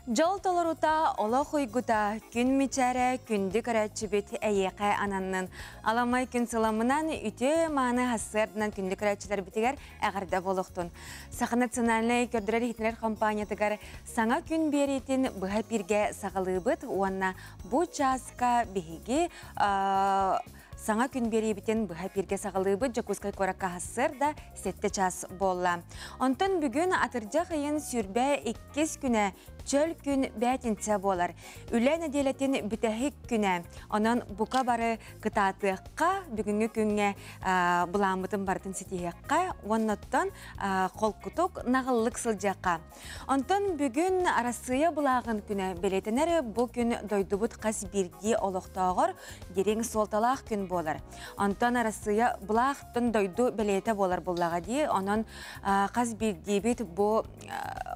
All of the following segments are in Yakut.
Дьол толорута, олох уйгута, күн мичээрэ, күндү көрөөччүбүт эйиэхэ ананнын. Аламай күн сыламынан үтүө мааны хассыарданан күндү көрөөччүлэрбитигэр эҕэрдэ буолуохтун. Саха национальнай көрдөрөр-иһитинэр компаниятыгар саҥа күн биэриитин быһа эпииргэ саҕалыыбыт уонна бу чааска биһиги Саҥа күн биэриибитин быһа эпииргэ саҕалыыбыт Дьокуускай куоракка сарсыарда 7 чаас буолла. Онтон бүгүн атырдьах ыйын 22 күнэ чөл күн бээтинсэ буолар. Үлэ нэдиэлэтин бүтэһик күнэ. Онон бука бары кытаатыахха, бүгүҥҥү күҥҥэ былааммытын барытын ситиһиэххэ, уоннаттан холкутук, наҕыллык сылдьыахха. Онтон бүгүн Арассыыйа былааҕын күнэ бэлиэтэнэр. Бу күн дойдубут хас биирдии олохтооҕор дириҥ суолталаах күн буолар. Онтон Арассыыйа былаахтан дойду бэлиэтэ буолар буллаҕа дии. Онон хас биирдиибит бу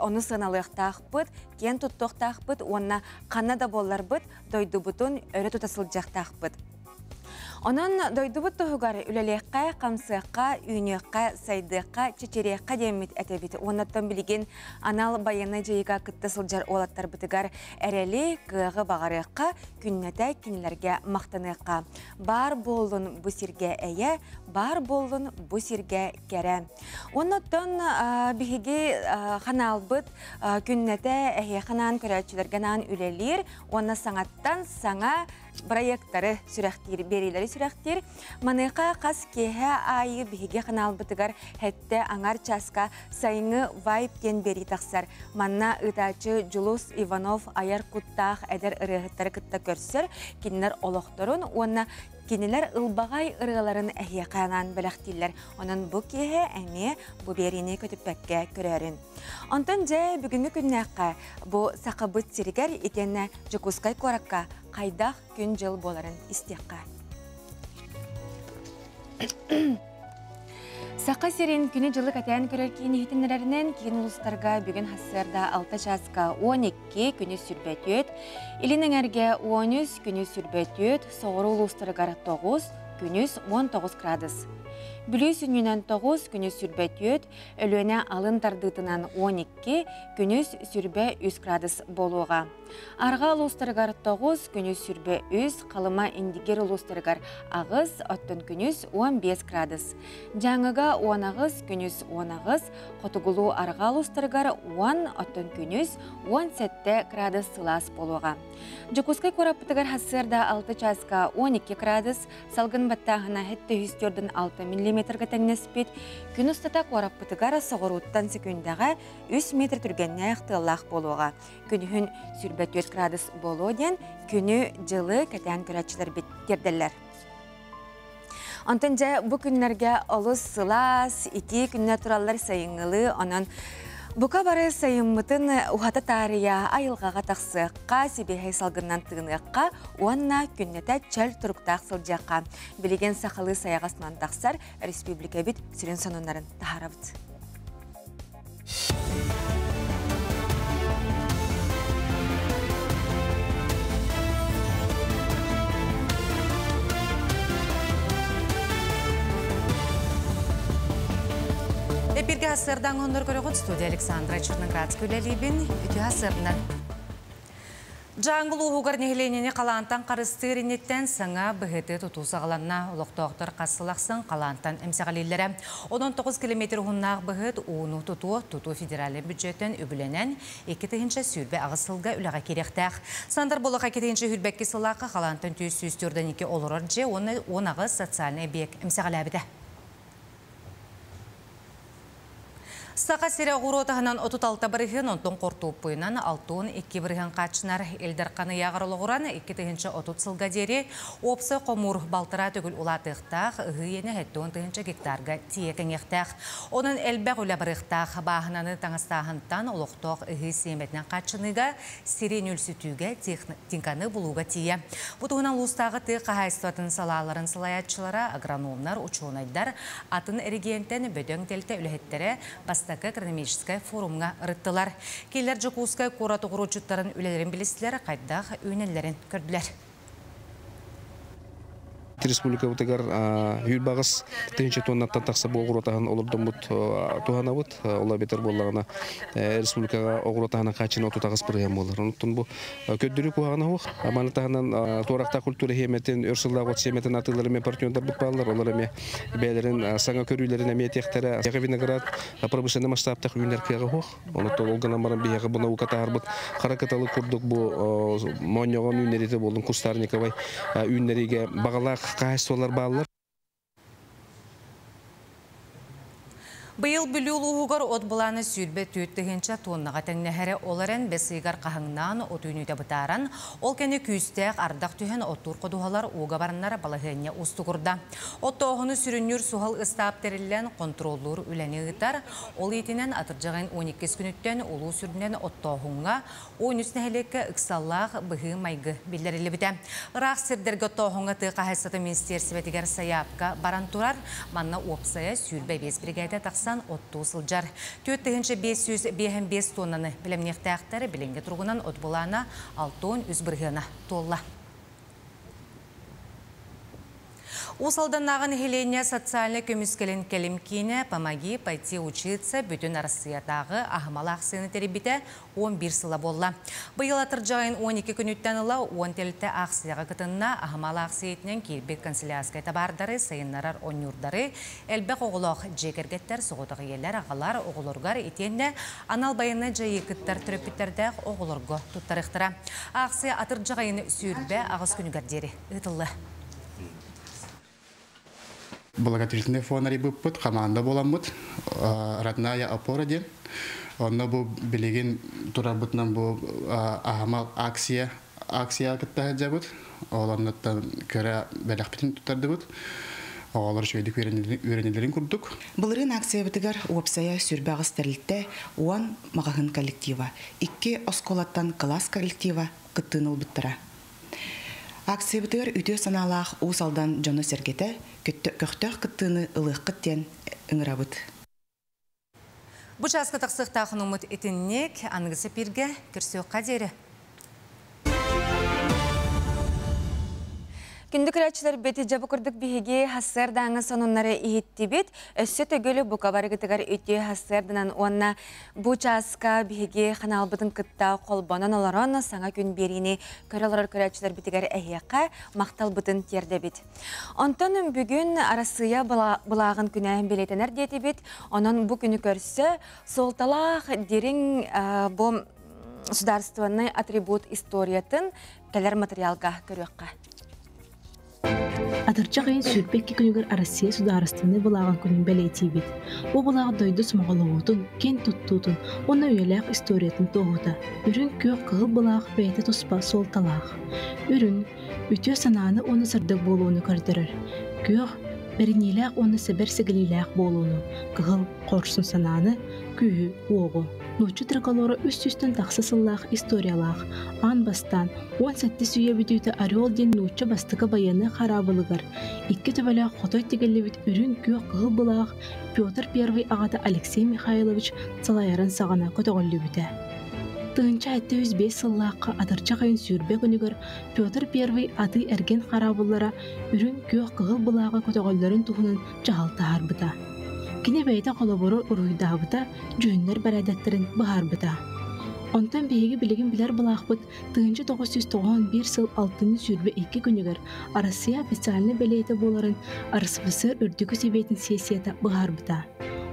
ону сыаналыахтаахпыт, киэн туттуохтаахпыт уонна ханна да буолларбыт дойдубутун өрө тута сылдьыахтаахпыт. Онон дойдубут туһугар үлэлиэххэ, хамсыахха, үүнүөххэ, сайдыахха, чэчириэххэ диэммит этэбит. Уоннаттан билигин анал байыаннай дьайыыга кытта сылдьар уолаттарбытыгар эрэли, кыаҕы баҕарыахха, күннэтэ кинилэргэ махтаныахха. Баар буоллун бу сиргэ эйэ, баар буоллун бу сиргэ кэрэ. Уоннаттан биһиги ханаалбыт күннэтэ эһиэхэ анаан көрөөччүлэргэ анаан үлэлиир уонна саҥаттан саҥа бырайыактары сүрэхтиир, биэриилэри сүрэхтиир. Маныаха хас киэһэ аайы биһиги ханаалбытыгар хэттэ аҥар чааска сайыҥҥы вайб диэн биэрии тахсар. Манна ыытааччы Дьулус Иванов айар куттаах эдэр ырыаһыттары кытта көрсөр, кинилэр олохторун уонна кинилэр ылбаҕай ырыаларын эһиэхэ анаан бэлэхтииллэр. Онон бу киэһэ эмиэ бу биэриини көтүппэккэ көрөөрүн. Онтон дьэ бүгүҥҥү күннээххэ бу Сахабыт сиригэр итиэннэ Дьокуускай куоракка хайдах күн-дьыл буоларын истиэххэ. Саха сирин күнү-дьылы кэтээн көрөр киин иһитиннэрэринэн киин улуустарга бүгүн сарсыарда 6 чааска 12 күнү сүрбэтүөт, Илин эҥэргэ 13 күнү сүрбэтүөт, соҕуруу улуустарыгар 9, күнүс 19 градус. Бүлүү сүнньүнэн 9, күнүс сүрбэтүөт, Өлүөнэ алын тардыытынан 12, күнүс сүрбэ 3 градус буолуоҕа. Арҕаа улуустарыгар 9, күнүс сүрбэ 3, Халыма Индигир улуустарыгар 8, оттон күнүс 15 градус. Дьааҥыга 18, күнүс 18, Хотугулуу арҕаа улуустарыгар 10, оттон күнүс 17 градус сылаас буолуоҕа. Дьокуускай куораппытыгар сарсыарда 6 чааска 12 градус, салгын баттааһына 746 миллиметрга тэҥнэспит. Күн устата куораппытыгар соҕурууттан секүндэҕэ 3 метр түргэннээх тыаллаах буолуоҕа. Күнүһүн 24 градус буолуо диэн күнү-дьылы кэтээн көрөөччүлэрбит тиэрдэллэр. Онтон дьэ бу күннэргэ олус сылаас, итии күннэр тураллар сайыҥҥылыы, онон бука бары сайыммытын уһата таарыйа айылҕаҕа тахсыахха, сибиэһэй салгынынан тыыныахха уонна күннэтэ чөл туруктаах сылдьыахха. Билигин сахалыы сайаҕас тахсар республикабыт сүрүн сонуннарын таһаарабыт. Эпирге сырдан оннор көрөгөт студия Александра Черноградская үлэлиибин үтүө сырнар. Дьааҥы улууһугар нэһилиэнньэни халаантан харыстыыр инниттэн саҥа быһыты тутуу саҕаланна. Олохтоохтор хас сыл ахсын халаантан эмсэҕэлииллэрэ. Онон 9 километр уһуннаах быһыт ууну тутуо, тутуу федеральнай бюджеттэн үбүлэнэн 2028 сылга үлэҕэ киириэхтээх. Сандар Болоха 2022 сыллаахха халаантан 442 олорор дьиэ уонна 18 социальнай эбийиэк эмсэҕэлээбитэ. Саха сирэ оҕуруот аһынан 36 бырыһыан, онтон хортуоппуйунан 62 бырыһыан хааччынар. Ил Дархан ыйааҕар олоҕуран 2030 сылга диэри уопсай хомуур балтараа төгүл улаатыахтаах, ыһыы иэнэ 70 тыһыынча гектарга тиийэ кэҥиэхтээх. Онон элбэх үлэ барыахтаах. Бааһынаны таҥастааһынтан олохтоох ыһыы сиэмэтинэн хааччыныыга, сири нүлсүтүүгэ, техниканы булууга тиийэ. Бу туһунан улуустааҕы тыа хаһаайыстыбатын салааларын салайааччылара, агрономнар, учуонайдар, атын эрэгийиэнтэн бөдөҥ тэрилтэ үлэһиттэрэ бастакы экономическай форумҥа ырыттылар. Кинилэр Дьокуускай куорат оҕуруотчуттарын үлэлэрин билистилэр, хайдах үүнэллэрин көрдүлэр. Республикабытыгар 108 тыһыынча тоннаттан тахса бу оҕуруот аһын олордоммут туһанабыт. Ол эбэтэр буоллаҕына республикаҕа оҕуруот аһынан хааччына 38% буолар. Онтон бу көрдөрүү куһаҕана суох. Маны таһынан туорахтаах культура сиэмэтин, өр сыллаах от сиэмэтин атыылары эмиэ партнердарбыт бааллар. Олор эмиэ бэйэлэрин саҥа көрүүлэрин эмиэ этиэхтэрэ. Виноград промышленный масштабтах үүнэр кыаҕа суох. Онон ол гынан баран биһиэхэ бу наука таһаарбыт хара кыталы курдук бу моонньоҕон үүннэриитэ буоллун кустарниковай үүннэриигэ баҕалаах хаһаайыстыбалар бааллар. Быйыл Бүлүү улууһугар от былаана 24 тыһыынча туоннаҕа тэҥнэһэрэ, ол эрэн бэс ыйыгар хаһыҥнаан от үүнүүтэ бытааран, ол кэннэ күүстээх ардах түһэн оттуур ходуһалар ууга бараннар балаһыанньа уустугурда. Оттооһуну сүрүннүүр суһал ыстаап тэриллэн хонтуруоллуур үлэни ыытар. Ол иитинэн атырдьаҕын 12 күнүттэн улуус үрдүнэн оттооһуҥҥа 13 нэһилиэккэ ыксаллаах быһыы-майгы биллэриллибитэ. Ыраах сирдэргэ оттооһуҥҥа тыа хаһаайыстыбатын министиэристибэтигэр сайаапка баран турар. Манна уопсайа 25 биригээдэ тахсан оттуу сылдьар. 4555 тоннаны бэлэмниэхтээхтэр. Билиҥҥи туругунан от былаана 63 бырыһыана туолла. Уус Алданнааҕы нэһилиэнньэ социальнай көмүскэлин кэлим киинэ «Помоги пойти учиться» бүтүн Арассыыйатааҕы аһымал аахсыйаны тэрийбитэ 11 сыла буолла. Быйыл атырдьаҕын 12 күнүттэн ыла 10 тэрилтэ аахсыйаҕа кытынна. Аһымал аахсыйа киирбит канцелярскай табаардары, сайыннарар оонньуурдары, элбэх оҕолоох дьиэ кэргэттэр, соҕотох ийэлэр, аҕалар, оҕолоругар итиэннэ анал байыаннай дьайыы кыттар төрөппүттэрдээх оҕолорго туттарыахтара. Аахсыйа атырдьаҕын 28 күнүгэр диэри ыытыллыа. Благотворительный фонд арыйбыппыт, команда буоламмыт, «Родная опора» диэн. Онно бу билигин турарбытынан бу аһымал акция акция кытта сылдьабыт. Ол оннуттан көрө бэлэхпитин туттардыбыт. Оҕолор үчүгэйдик үөрэнэллэрин курдук. Былырыын акциябытыгар уопсайа 28 тэрилтэ, 10 маҕаһыын коллектива, 2 оскуолаттан кылаас коллектива кыттыыны ылбыттара. Акциябытыгар үтүө санаалаах Уус Алдан дьоно-сэргэтэ көхтөөх кыттыыны ылыаххыт диэн ыҥырабыт. Бу чааска тахсыахтаах сонуммут итинник, аныгыс эпииргэ көрсүөххэ диэри. Күндү көрөөччүлэрбит, дьэ бу курдук биһиги сарсыардааҥы сонуннары иһиттибит. Өссө төгүл бука барыгытыгар үтүө сарсыарданан уонна бу чааска биһиги ханаалбытын кытта холбонон олорон саҥа күн биэриини көрө олорор көрөөччүлэрбитигэр эһиэхэ махталбытын тиэрдэбит. Онтон бүгүн Арассыыйа былааҕын күнэ бэлиэтэнэр диэтибит. Онон бу күнү көрсө суолталаах дириҥ бу государственный атрибут историятын кэлэр материалга көрүөххэ. Атырдьах ыйын 22 күнүгэр Россия судаарыстыбаннай былааҕын күнүн бэлиэтиибит. Бу былаах дойду сомоҕолоһуутун, киэн туттуутун уонна үйэлээх историятын туоһута. Үрүҥ, күөх, кыһыл былаах бэйэтэ туспа суолталаах. Үрүҥ, үтүө санааны уонна сырдык буолууну көрдөрөр. Күөх, бэриниилээх уонна сэбэр сигилиилээх буолууну. Кыһыл, хорсун санааны, күүһү, уоҕу. Нуучча триколора 300-тэн тахса сыллаах историялаах. Аан бастаан 17 үйэ бүтүүтэ Орел диэн нуучча бастакы байыаннай хараабылыгар икки төбөлөөх хотой тигиллибит үрүҥ, күөх, кыһыл былаах Петр I аҕата Алексей Михайлович салайарын саҕана көтөҕүллүбүтэ. 1705 сыллаахха атырдьах ыйын 20 күнүгэр Петр I атыы-эргиэн хараабыллара үрүҥ, күөх, кыһыл былааҕы көтөҕөллөрүн туһунан дьаһал таһаарбыта. Кини бэйэтэ холобуру уруһуйдаабыта, дьүһүннэр бэрээдэктэрин быһаарбыта. Онтон биһиги билигин билэр былаахпыт 1991 сыл алтынньы 22 күнүгэр Россия официальнай бэлиэтэ буоларын РСФСР Үрдүкү Сэбиэтин сессията быһаарбыта.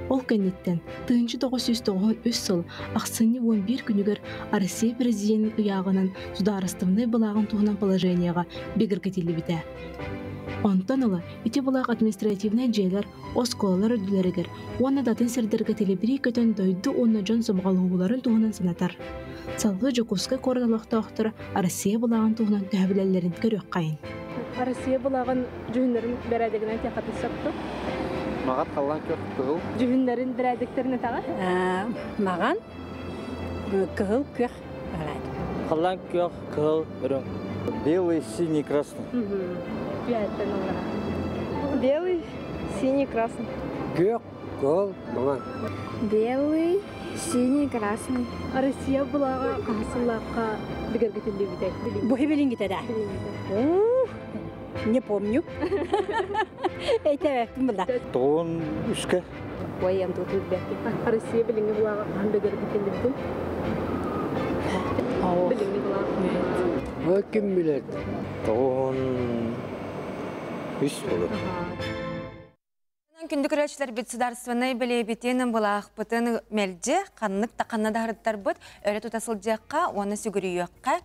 Ол кэнниттэн 1993 сыл ахсынньы 11 күнүгэр Россия президенин ыйааҕынан судаарыстыбаннай былааҕын туһунан положениеҕа бигэргэтиллибитэ. Онтон ыла ити былаах административнай дьиэлэр, оскуолалар үрдүлэригэр уонна да атын сирдэргэ тэлибирии көтөн дойду уонна дьон сомоҕолоһууларын туһунан санатар. Салгыы Дьокуускай куорат олохтоохторо Россия былааҕын туһунан төһө билэллэрин көрүөххэйин. Россия былааҕын дьүһүннэрин бэрээдэгинэн тиэххэтин сөптүк. Маҕан, халлаан күөх, кыһыл. Дьүһүннэрин бэрээдэктэрин этэҕэ? Маҕан, кыһыл, күөх. Халлаан күөх, кыһыл, үрүҥ. Белый, синий, красный. Белый, синий, красный. Күөх, кыһыл, маҥан. Белый, синий, красный. Россия былааҕа хаһыс сыллаахха бигэргэтиллибитэй? Бу билиҥҥитэ да. Не помню. Эйтебеппин була. Тоғын үшке. Ой, ям тут Россия билиңи булага хан бөгөр битин. Билиңи булага. Ким билет? 93 болur. Күндү көрөчүлөр бит сударственный билебитин булаахпытын мэлдьи ханнык да ханна да харыттарбыт өрө тута сылдьыахха уонна сүгүрүйүөххэ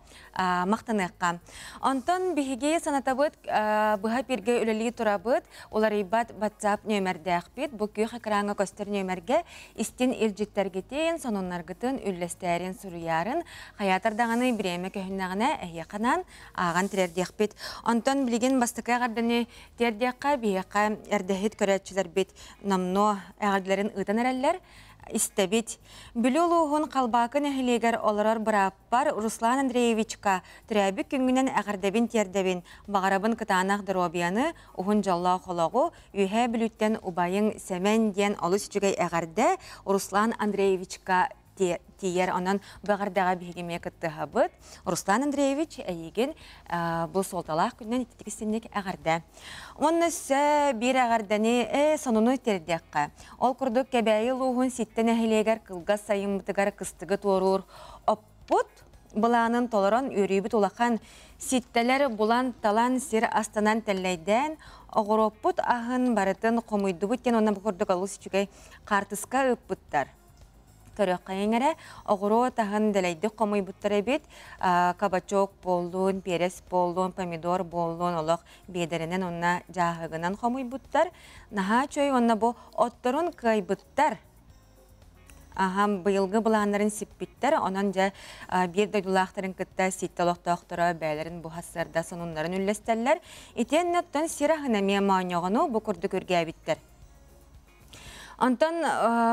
махтаныахха. Онтон биһиги санатабыт быһа бирге үлэлии турабыт уларыйбат WhatsApp нөмердээхпит бу күөх экраҥҥа көстөр нөмерге истин илдьиттэргитин сонуннаргытын үллэстээрин суруйаарын хайаатар даҕаны бириэмэ көһүннэҕинэ эһиэхэнэн ааҕан тириэрдиэхпит. Онтон билигин бастакы эҕэрдэни тиэрдиэххэ биһиэхэ эрдэһит көрөөччүлэрбит номнуо эҕэрдэлэрин ыытан эрэллэр истэбит. Бүлүү улууһун Халбаакы нэһилиэгэр олорор бырааппар Руслан Андреевичка төрөөбүт күҥҥүнэн эҕэрдэбин тиэрдэбин. Баҕарабын кытаанах доруобуйаны, уһун дьоллоох олоҕу, Үөһээ Бүлүүттэн убайыҥ Сэмэн диэн олус үчүгэй эҕэрдэ Руслан Андреевичка тиийэр. Онон бу эҕэрдэҕэ биһиги эмиэ кыттыһабыт. Руслан Андреевич, эйигин бу суолталаах күнүнэн ититик истинник эҕэрдэ. Уонна өссө биир эҕэрдэни сонуну тиэрдиэххэ. Ол курдук Кэбээйи улууһун Ситтэ нэһилиэгэр кылгас сайыммытыгар кыстыгы туоруур оппут былаанын толорон үөрүүбүт улахан ситтэлэр булан-талан сир астанан тэллэйдээн оҕуруоппут аһын барытын хомуйдубут диэн уонна бу курдук олус үчүгэй хаартыска ыыппыттар. Көрүөххэйиҥ эрэ, оҕуруот аһын дэлэйдик хомуйбуттар эбит. Кабачок буоллун, перец буоллун, помидор буоллун олох биэдэринэн уонна дьааһыгынан хомуйбуттар. Наһаа үчүгэй уонна бу отторун кыайбыттар. Аһам быйылгы былааннарын сиппиттэр, онон дьэ биир дойдулаахтарын кытта ситтэ олохтоохторо бэйэлэрин буһассарда сонуннарын үллэстэллэр. Итиэннэ оттон сир аһын эмиэ моонньоҕону бу курдук үргээбиттэр. Онтон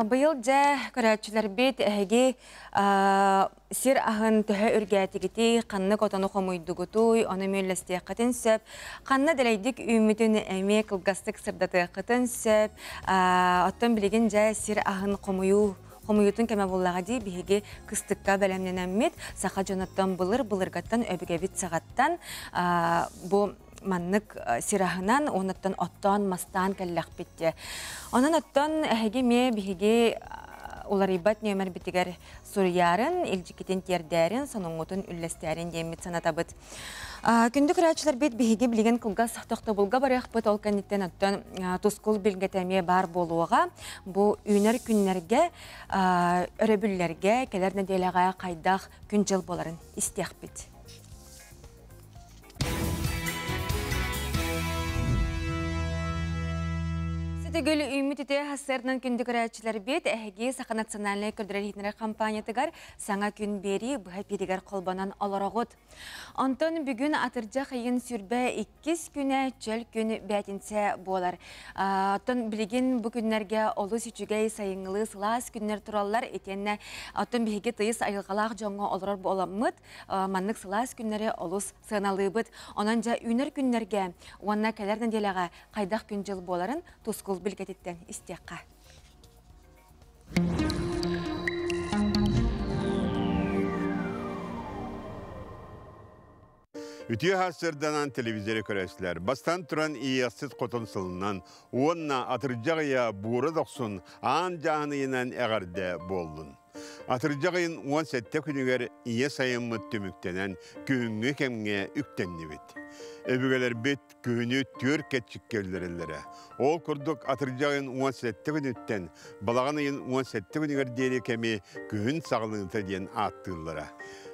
быйыл дьэ көрөөччүлэрбит эһиги сир аһын төһө үргээтигитий, ханнык отону хомуйдугутуй, ону эмиэ үллэстиэххитин сөп. Ханна дэлэйдик үүммүтүн эмиэ кылгастык сырдатыаххытын сөп. Оттон билигин дьэ сир аһын хомуйуу хомуйуутун кэмэ буоллаҕа дии биһиги кыстыкка бэлэмнэнэммит саха дьонуттан былыр былыргаттан өбүгэбит саҕаттан бу маннык сир аһынан уонуттан оттоон мастаан кэллэхпит дии. Онон оттон эһиги эмиэ биһиги уларыйбат нүөмэрбитигэр суруйаарын, илдьиккитин тиэрдээрин, сонуҥҥутун үллэстээрин диэммит санатабыт. Күндү көрөөччүлэрбит биһиги билигин кылгас тохтобулга барыахпыт, ол кэнниттэн оттон тускул билгэтэ эмиэ баар буолуоҕа. Бу үүнэр күннэргэ, өрөбүллэргэ, кэлэр нэдиэлэҕэ хайдах күн-дьыл буоларын истиэхпит. Сэтигүл үүммүт үтүө хассыарынан күндү көрөөччүлэрбит эһиги Саха национальнай көрдөрөр-иһитиннэрэр компаниятыгар саҥа күн биэрии быһа эпииригэр холбонон олороҕут. Онтон бүгүн атырдьах ыйын сүрбэ иккис күнэ чөл күн бээтинсэ буолар. Оттон билигин бу күннэргэ олус үчүгэй сайыҥҥылыы сылаас күннэр тураллар. Итиэннэ оттон биһиги тыйыс айылҕалаах дьоҥҥо олорор буоламмыт маннык сылаас күннэри олус сыаналыыбыт. Онон дьэ үүнэр күннэргэ уонна кэлэр нэдиэлэҕэ хайдах күн-дьыл буоларын тускул билгэтиттэн истиэххэ. Үтүө сырданан телевизоры көрөсүлэр. Бастан туран иэхсит хотон сылынан уонна атырдьах ыйа буура дохсун аан дьааһын ыйынан эҕэрдэ буоллун. Атырдьах ыйын 17 күнүгэр ийэ сайыммыт түмүктэнэн күһүҥҥү кэмҥэ үктэннибит. Өбүгэлэрбит күһүнү түөр кэтчиккэ үллэрэллэрэ. Ол курдук атырдьах ыйын 17 күнүттэн балаҕан ыйын 17 күнүгэр диэри кэми күһүн саҕаланыыта диэн ааттыыллара.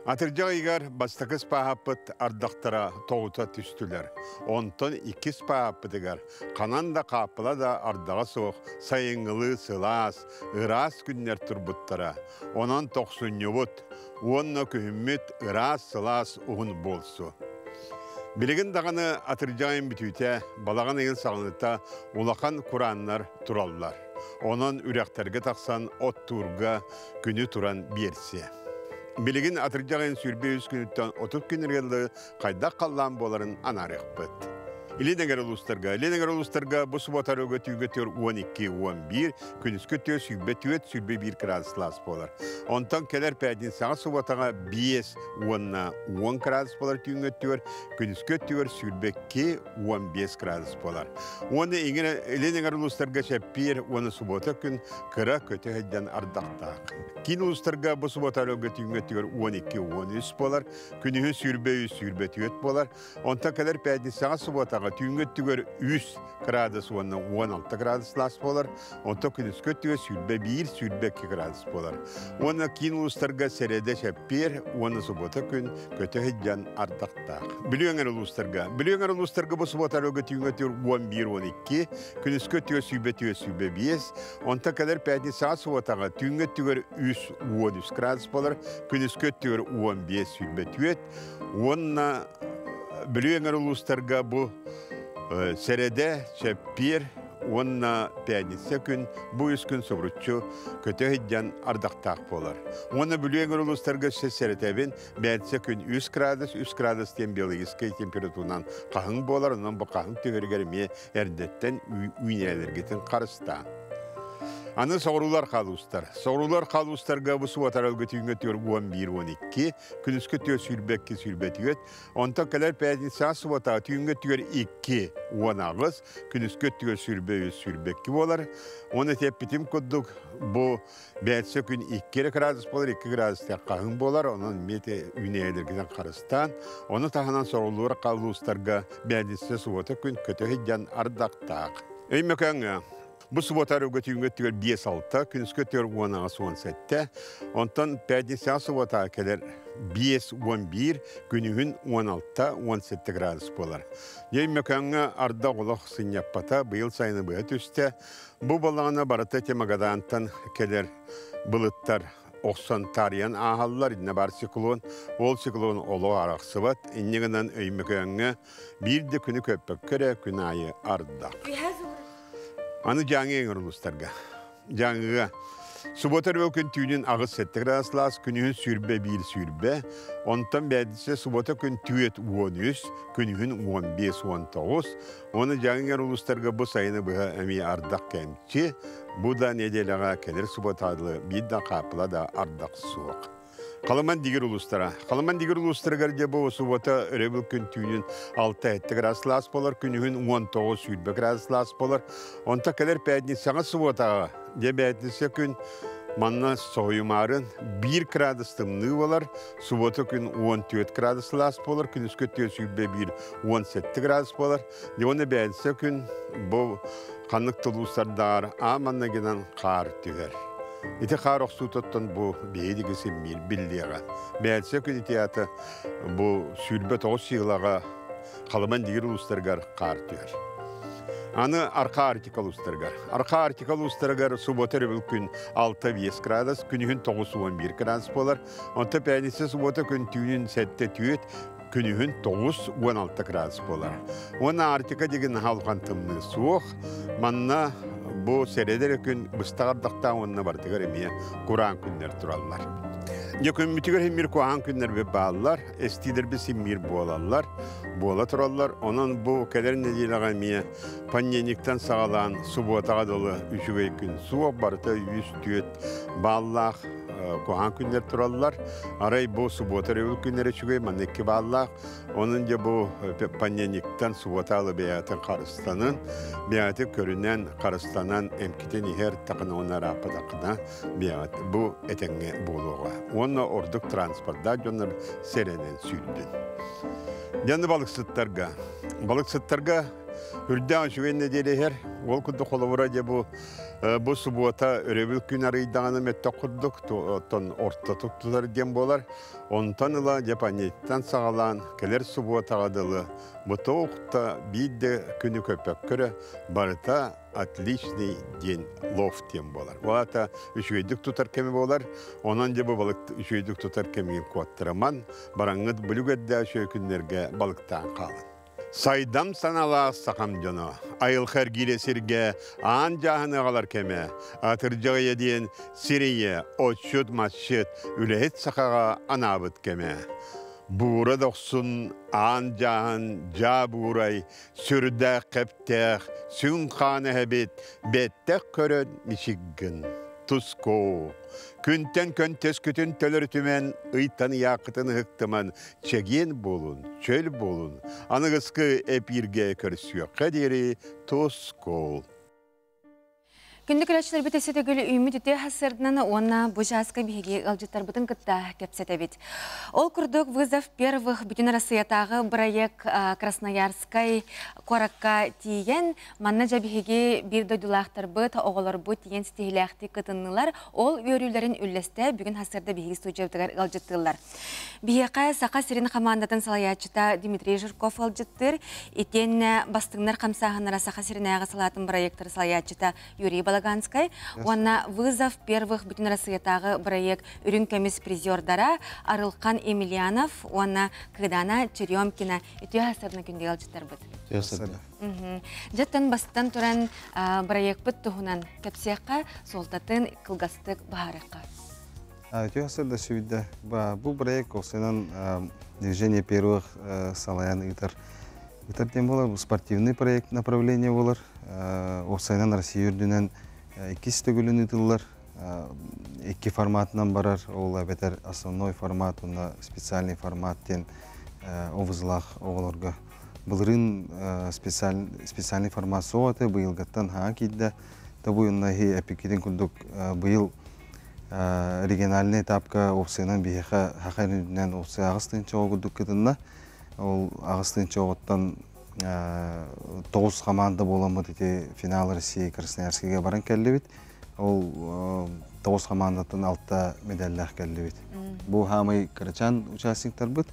Атырдьах ыйыгар бастакы спааһаппыт ардахтара тоҕута түстүлэр. Онтон иккис спааһаппытыгар ханан да хааппыла да ардаҕа суох сайыҥҥылыы сылаас, ыраас күннэр турбуттара. Онон тохсунньубут уонна күһүммүт ыраас сылаас уһун буолсу. Билигин даҕаны атырдьах ыйын бүтүүтэ, балаҕан ыйын саҕаныта улахан курааннар тураллар. Онон үрэхтэргэ тахсан оттуурга күнү туран биэрсиэ. Билигин атырдьах ыйын 23 күнүттэн 30 күн хайдах халлаан буоларын анаарыахпыт. Илин эҥэр улуустарга, Илин эҥэр улуустарга бу субуота өрөгө түүгэ түөр 12-11, күнүскү түө сүүрбэ түөрт, 21 градус сылаас буолар. Онтон кэлэр пятницаҕа субуотаҕа 5 уонна 10 градус буолар түүҥҥү өттүгэр, күнүскү өттүгэр 22 15 градус буолар. Уонна илин эҥэр улуустарга чэппиэр уонна субуота күн кыра көтө сылдьан ардахтаах. Киин улуустарга бу субуота өрөгө түүҥҥү өттүгэр 12-13 буолар, күнүһүн 23-24 буолар. Онтон кэлэр пятницаҕа субуотаҕа түүҥҥү өттүгэр 3 градус уонна 16 градус сылаас буолар, онтон күнүскү өттүгэр 21-22 градус буолар. Уонна киин улуустарга сэрэдэ чэппиэр уонна субуота күн көтө сылдьан ардахтаах. Бүлүү эҥэр улуустарга. Бүлүү эҥэр улуустарга бу субуота өрөгө түүҥҥү өттүгэр 11-12, күнүскү өттүгэр 24-25, онтон кэлэр пятницаҕа субуотаҕа түүҥҥү өттүгэр 3-13 градус буолар, күнүскү өттүгэр 15-24, Уонна Бүлүү эҥэр улуустарга бу сэрэдэ, чэппиэр уонна пятница күн бу үс күн субуруччу көтө сылдьан ардахтаах буолар. Уонна Бүлүү эҥэр улуустарга өссө сэрэтэбин, пятница күн 3 градус, 3 градус диэн биологическай температуранан хаһыҥ буолар, онон бу хаһыҥ түһэригэр эмиэ эрдэттэн үүнээлэргитин харыстаан. Аны соҕуруулар халуустар. Соҕуруулар халуустарга бу суотар өлгөтүүҥҥэ түөр 11-12, күнүскү түө сүүрбэкки сүүрбэтүөт, онтон кэлэр пятницаҕа субботаҕа түүҥҥү өттүгэр 2 18, күнүскү өттүгэр 23 22 буолар. Оны эппитим курдук, бу бээтсэ күн 2 эрэ градус буолар, 2 градус хаһыҥ буолар, онон мете үүнээйилэргинэн харыстаан, ону таһынан соруллуур халуустарга бээтсэ суббота күн көтө сылдьан ардахтаах. Өймөкөөҥҥө Бу суббота өрөгө түүҥҥү өттүгэр 5-6, күнүскү өттүгэр 18-17, онтон пятницаҕа суббота кэлэр 5-11, күнүһүн 16-17 градус буолар. Өймөкөөҥҥө ардах олох сынньаппата, быйыл сайыны быһа түстэ. Бу балаҕана барыта Магадаантан кэлэр былыттар охсон таарыйан ааһаллар, иннэ бар циклон, ол циклон олох арахсыбат, инньэ гынан Өймөкөөҥҥө биир да күнү көппөккө эрэ күн аайы ардах. Аны Дьааҥы эҥэр улуустарга. Дьааҥыга субуота өрөбүл күн түүнүн 8-7 градус күнүһүн 21 20, онтон бээтинсэ субуота күн 4 13, күнүһүн 15 19. Оны Дьааҥы эҥэр улуустарга бу сайыны быһа эмиэ ардах кэмчи, бу да неделяҕа кэлэр субуотаҕа биир да хаапыла да ардах суох. Халыман дигир улуустара. Халыман дигир улуустарыгар дьэ бу суббота өрөбүл күн түүнүн 6-7 градус сылаас болар, күнүһүн 19-20 градус сылаас болар. Онто кэлэр пятницаҕа субботаҕа, дьэ пятница күн манна соһуйумаарын 1 градус тымныы болар, суббота күн 14 градус сылаас болар, күнүскү 421 17 градус болар. Дьэ уонна пятница күн бу ханнык тулуустардаҕар ааманна гынан хаар түһэр. Ити хаар охсуутуттан бу биһиги симмиир биллиэҕэ. Бээтсэ күн ити бу 29 сыылаҕа Халыман дигир улуустарыгар хаар түһэр. Аны Арха Арктика улуустарыгар. Арха Арктика улуустарыгар суббота өрөбүл күн 6-5 градус, күнүһүн 9-11 градус буолар. Онто пятница суббота күн түүнүн 7-4, күнүһүн 9-16 градус буолар. Уонна Арктика деген халхан тымныы суох. Манна бу сэрэдэр күн быстах ардахтаах уонна бартыгар эмиэ кураан күннэр тураллар. Дьэ күммүтүгэр химмир куахан күннэр бааллар, эстиилэрби симмир буолаллар, буола тураллар. Онон бу кэлэр нэдиэлэҕэ эмиэ понедельниктан саҕалаан субуотаҕа дылы үчүгэй күн суох, барыта 104 бааллаах куһаҕан күннэр тураллар. Арай бу субуота өрөбүл күннэр үчүгэй, манна 2 бааллаах. Онон дьэ бу понедельниктан субуота алы бэйэтин харыстанын, бэйэтин көрүнэн, харыстанан эмкитин иһэр тақына уонна арааппатақына бэйэт бу этэҥҥэ буолуоҕа. Уонна ордук транспортдаах дьоннор сэрэнэн сүүрдүн. Дьаны балыксыттарга. Балыксыттарга үрдээх үчүгэй нэдиэлэ иһэр. Ол курдук холобура дьэ бу субуота өрөбүл күн арыйдаҕына мөттөх курдук оттон ортотук тутар диэн буолар. Онтон ыла Японияттан саҕалаан кэлэр субуотаҕа дылы бу туох биир да күнү көппөккөрө барыта отличный день лов диэн буолар. Ол аата үчүгэйдик тутар кэми буолар. Онон дьэ бу балык үчүгэйдик тутар кэмигин куоттараман бараҥҥыт бүлүк эрдээх үчүгэй күннэргэ балыктаан хаалын. Сайдам саналаах сахам дьоно, айылҕа эргиирэ сиргэ аан дьааһын аҕалар кэмэ, атырдьаҕыйа диэн сир ийэ, отчут-масчыт, үлэһит сахаҕа анаабыт кэмэ. Буура дохсун аан дьааһын дьаа буурай сүрдээх кэптээх сүҥ хаан эһэбит бэттэх көрөн мичик гын. Тускоо. Күнтэн күн төскүтүн төлөрүтүмэн, ыйтан ыйааххытын ыһыктыман, чэгиэн буолун, чөл буолун. Аныгыскы эпииргэ көрсүөххэ диэри тускул. Күндү көрөөччүлэрбит өссө төгүл үүммүт үтүө сарсыарданан уонна бу чааска биһиги ыалдьыттарбытын кытта кэпсэтэбит. Ол курдук «Вызов первых» бүтүн Арассыыйатааҕы бырайыак Красноярскай куоракка тиийэн, манна дьэ биһиги биир дойдулаахтарбыт, оҕолорбут тиийэн ситиһиилээхтик кытыннылар. Ол үөрүүлэрин үллэстэ бүгүн сарсыарда биһиги студиябытыгар ыалдьыттыыллар. Биһиэхэ Саха сирин хамаандатын салайааччыта Дмитрий Жирков ыалдьыттыыр. Итиэннэ бастыҥнар хамсааһыннара Саха сиринээҕи салаатын бырайыактары салайааччыта Юрий Балаганскай уонна «Вызов первых» бүтүн Россиятааҕы бырайыак үрүҥ көмүс призердара Арылхан Емельянов уонна Кыдана Черемкина үтүө сарсыарда күндү ыалдьыттарбыт. Дьэттэн бастан туран бырайыакпыт туһунан кэпсиэххэ, суолтатын кылгастык быһаарыахха. Үтүө сырда сүүйдэ. Бу проект осынан движение первых салайан ыытар. Ыытар диэн буолар, бу спортивный проект направление буолар. Уопсайынан Россия үрдүнэн иккис төгүлүн ыытыллар. Икки форматынан барар, ол эбэтэр основной формат уонна специальный формат диэн овузлаах оҕолорго. Былырыын специальный формат суох этэ, быйылгаттан хаҥа киирдэ. Табу уонна эпиккитин курдук быйыл региональный этапка уопсайынан биһиэхэ саха үрдүнэн уопсай аҕыс тыһыынча оҕо курдук кытынна. Ол аҕыс тыһыынча оҕоттон тоҕус хамаанда буоламмыт ити финал России Красноярскайга баран кэллибит. Ол тоҕус хамаандаттан алта медаллаах кэллибит. Бу хаамай кырачаан участниктарбыт.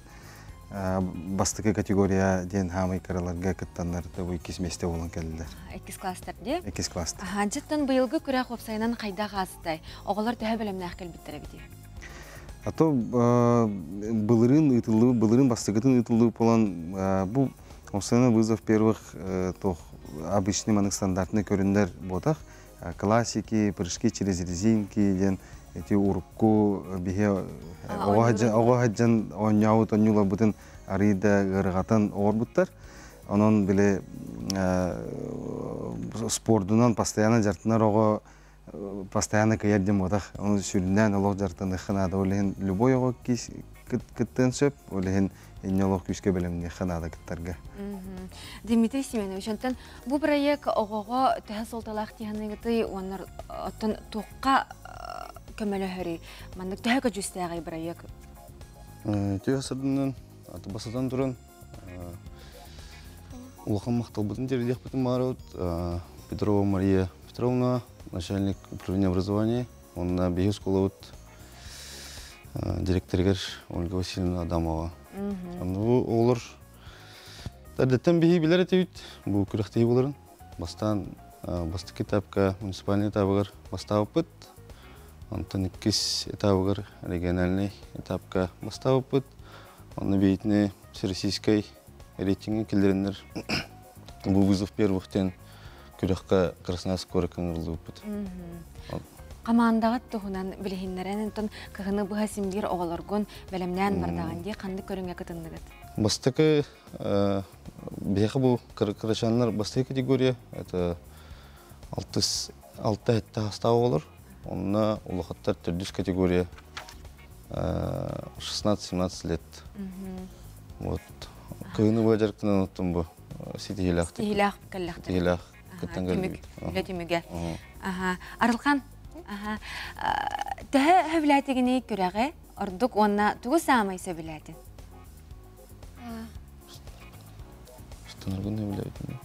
Бастакы категория диэн хаамай кыраларга кыттаннар бу иккис миэстэ буолан кэллилэр. Иккис класстар дии? Иккис класстар. Дьиттэн быйылгы күрэх уопсайынан хайдах аастай? Оҕолор төһө бэлэмнээх кэлбиттэр эбитий? А то былырыын ыытыллыы, былырыын бастакытын ыытыллыы буолан бу уопсайынан вызов первых туох обычный манык стандартный көрүннэр буотах. Классики, прыжки через резинки диэн эти урукку биһи оҕо сылдьан оонньообут оонньууларбытын арыый да ыарырҕатан оҥорбуттар. Онон били спордунан постоянно дьарыктанар оҕо постоянно кыайар диэн буотах. Ону сүрүннээн олох дьарыктаныахха наада. Ол иһин любой оҕо кыттыан сөп. Ол иһин инньэ олох күүскэ бэлэмниэххэ наада кыттарга. Дмитрий Семенович, онтон бу проект оҕоҕо төһө суолталаах дии уонна оттон туохха көмөлөһөрүй? Маннык төһө көдьүүстээҕий бырайыак? Төһө сырдынан басатан туран улахан махталбытын тиэрдиэхпитин баарыбыт Петрова Мария Петровна, начальник управления образования, уонна биһи оскуолабыт директорыгар Ольга Васильевна Адамова. Бу оҕолор эрдэттэн биһи билэр этибит бу күрэхтэһии буоларын. Бастаан бастакы этапка муниципальный этабыгар бастаабыппыт. Онтон иккис этабыгар региональный этапка бастаабыппыт. Онно биитини всероссийскай рейтинги киллэриннэр бу вызов первых диэн күрэххэ Красноярск куоракка ыҥырыллыбыппыт. Хамаандаҕыт туһунан билиһиннэрэн, онтон кыһыны быһа симдиир оҕолоргун бэлэмнээн бардаҕын дии ханнык көрүҥҥэ кытынныгыт? Бастакы биһиэхэ бу кырачааннар бастакы категория это алтыс алта сэттэ саастаах оҕолор. Онно улахаттар төрдүс категория 16-17 лет. Вот. Кыһыны быһа дьарыктанан оттон бу ситиһиилээх Ситиһиилээх кэллэхтэр. Ситиһиилээх кыттан кэллибит. Үлэ түмүгэ. Арылхан, төһө сөбүлээтигиний күрэҕи ордук уонна тугу саамай сөбүлээтин? Станаргын сөбүлээбитин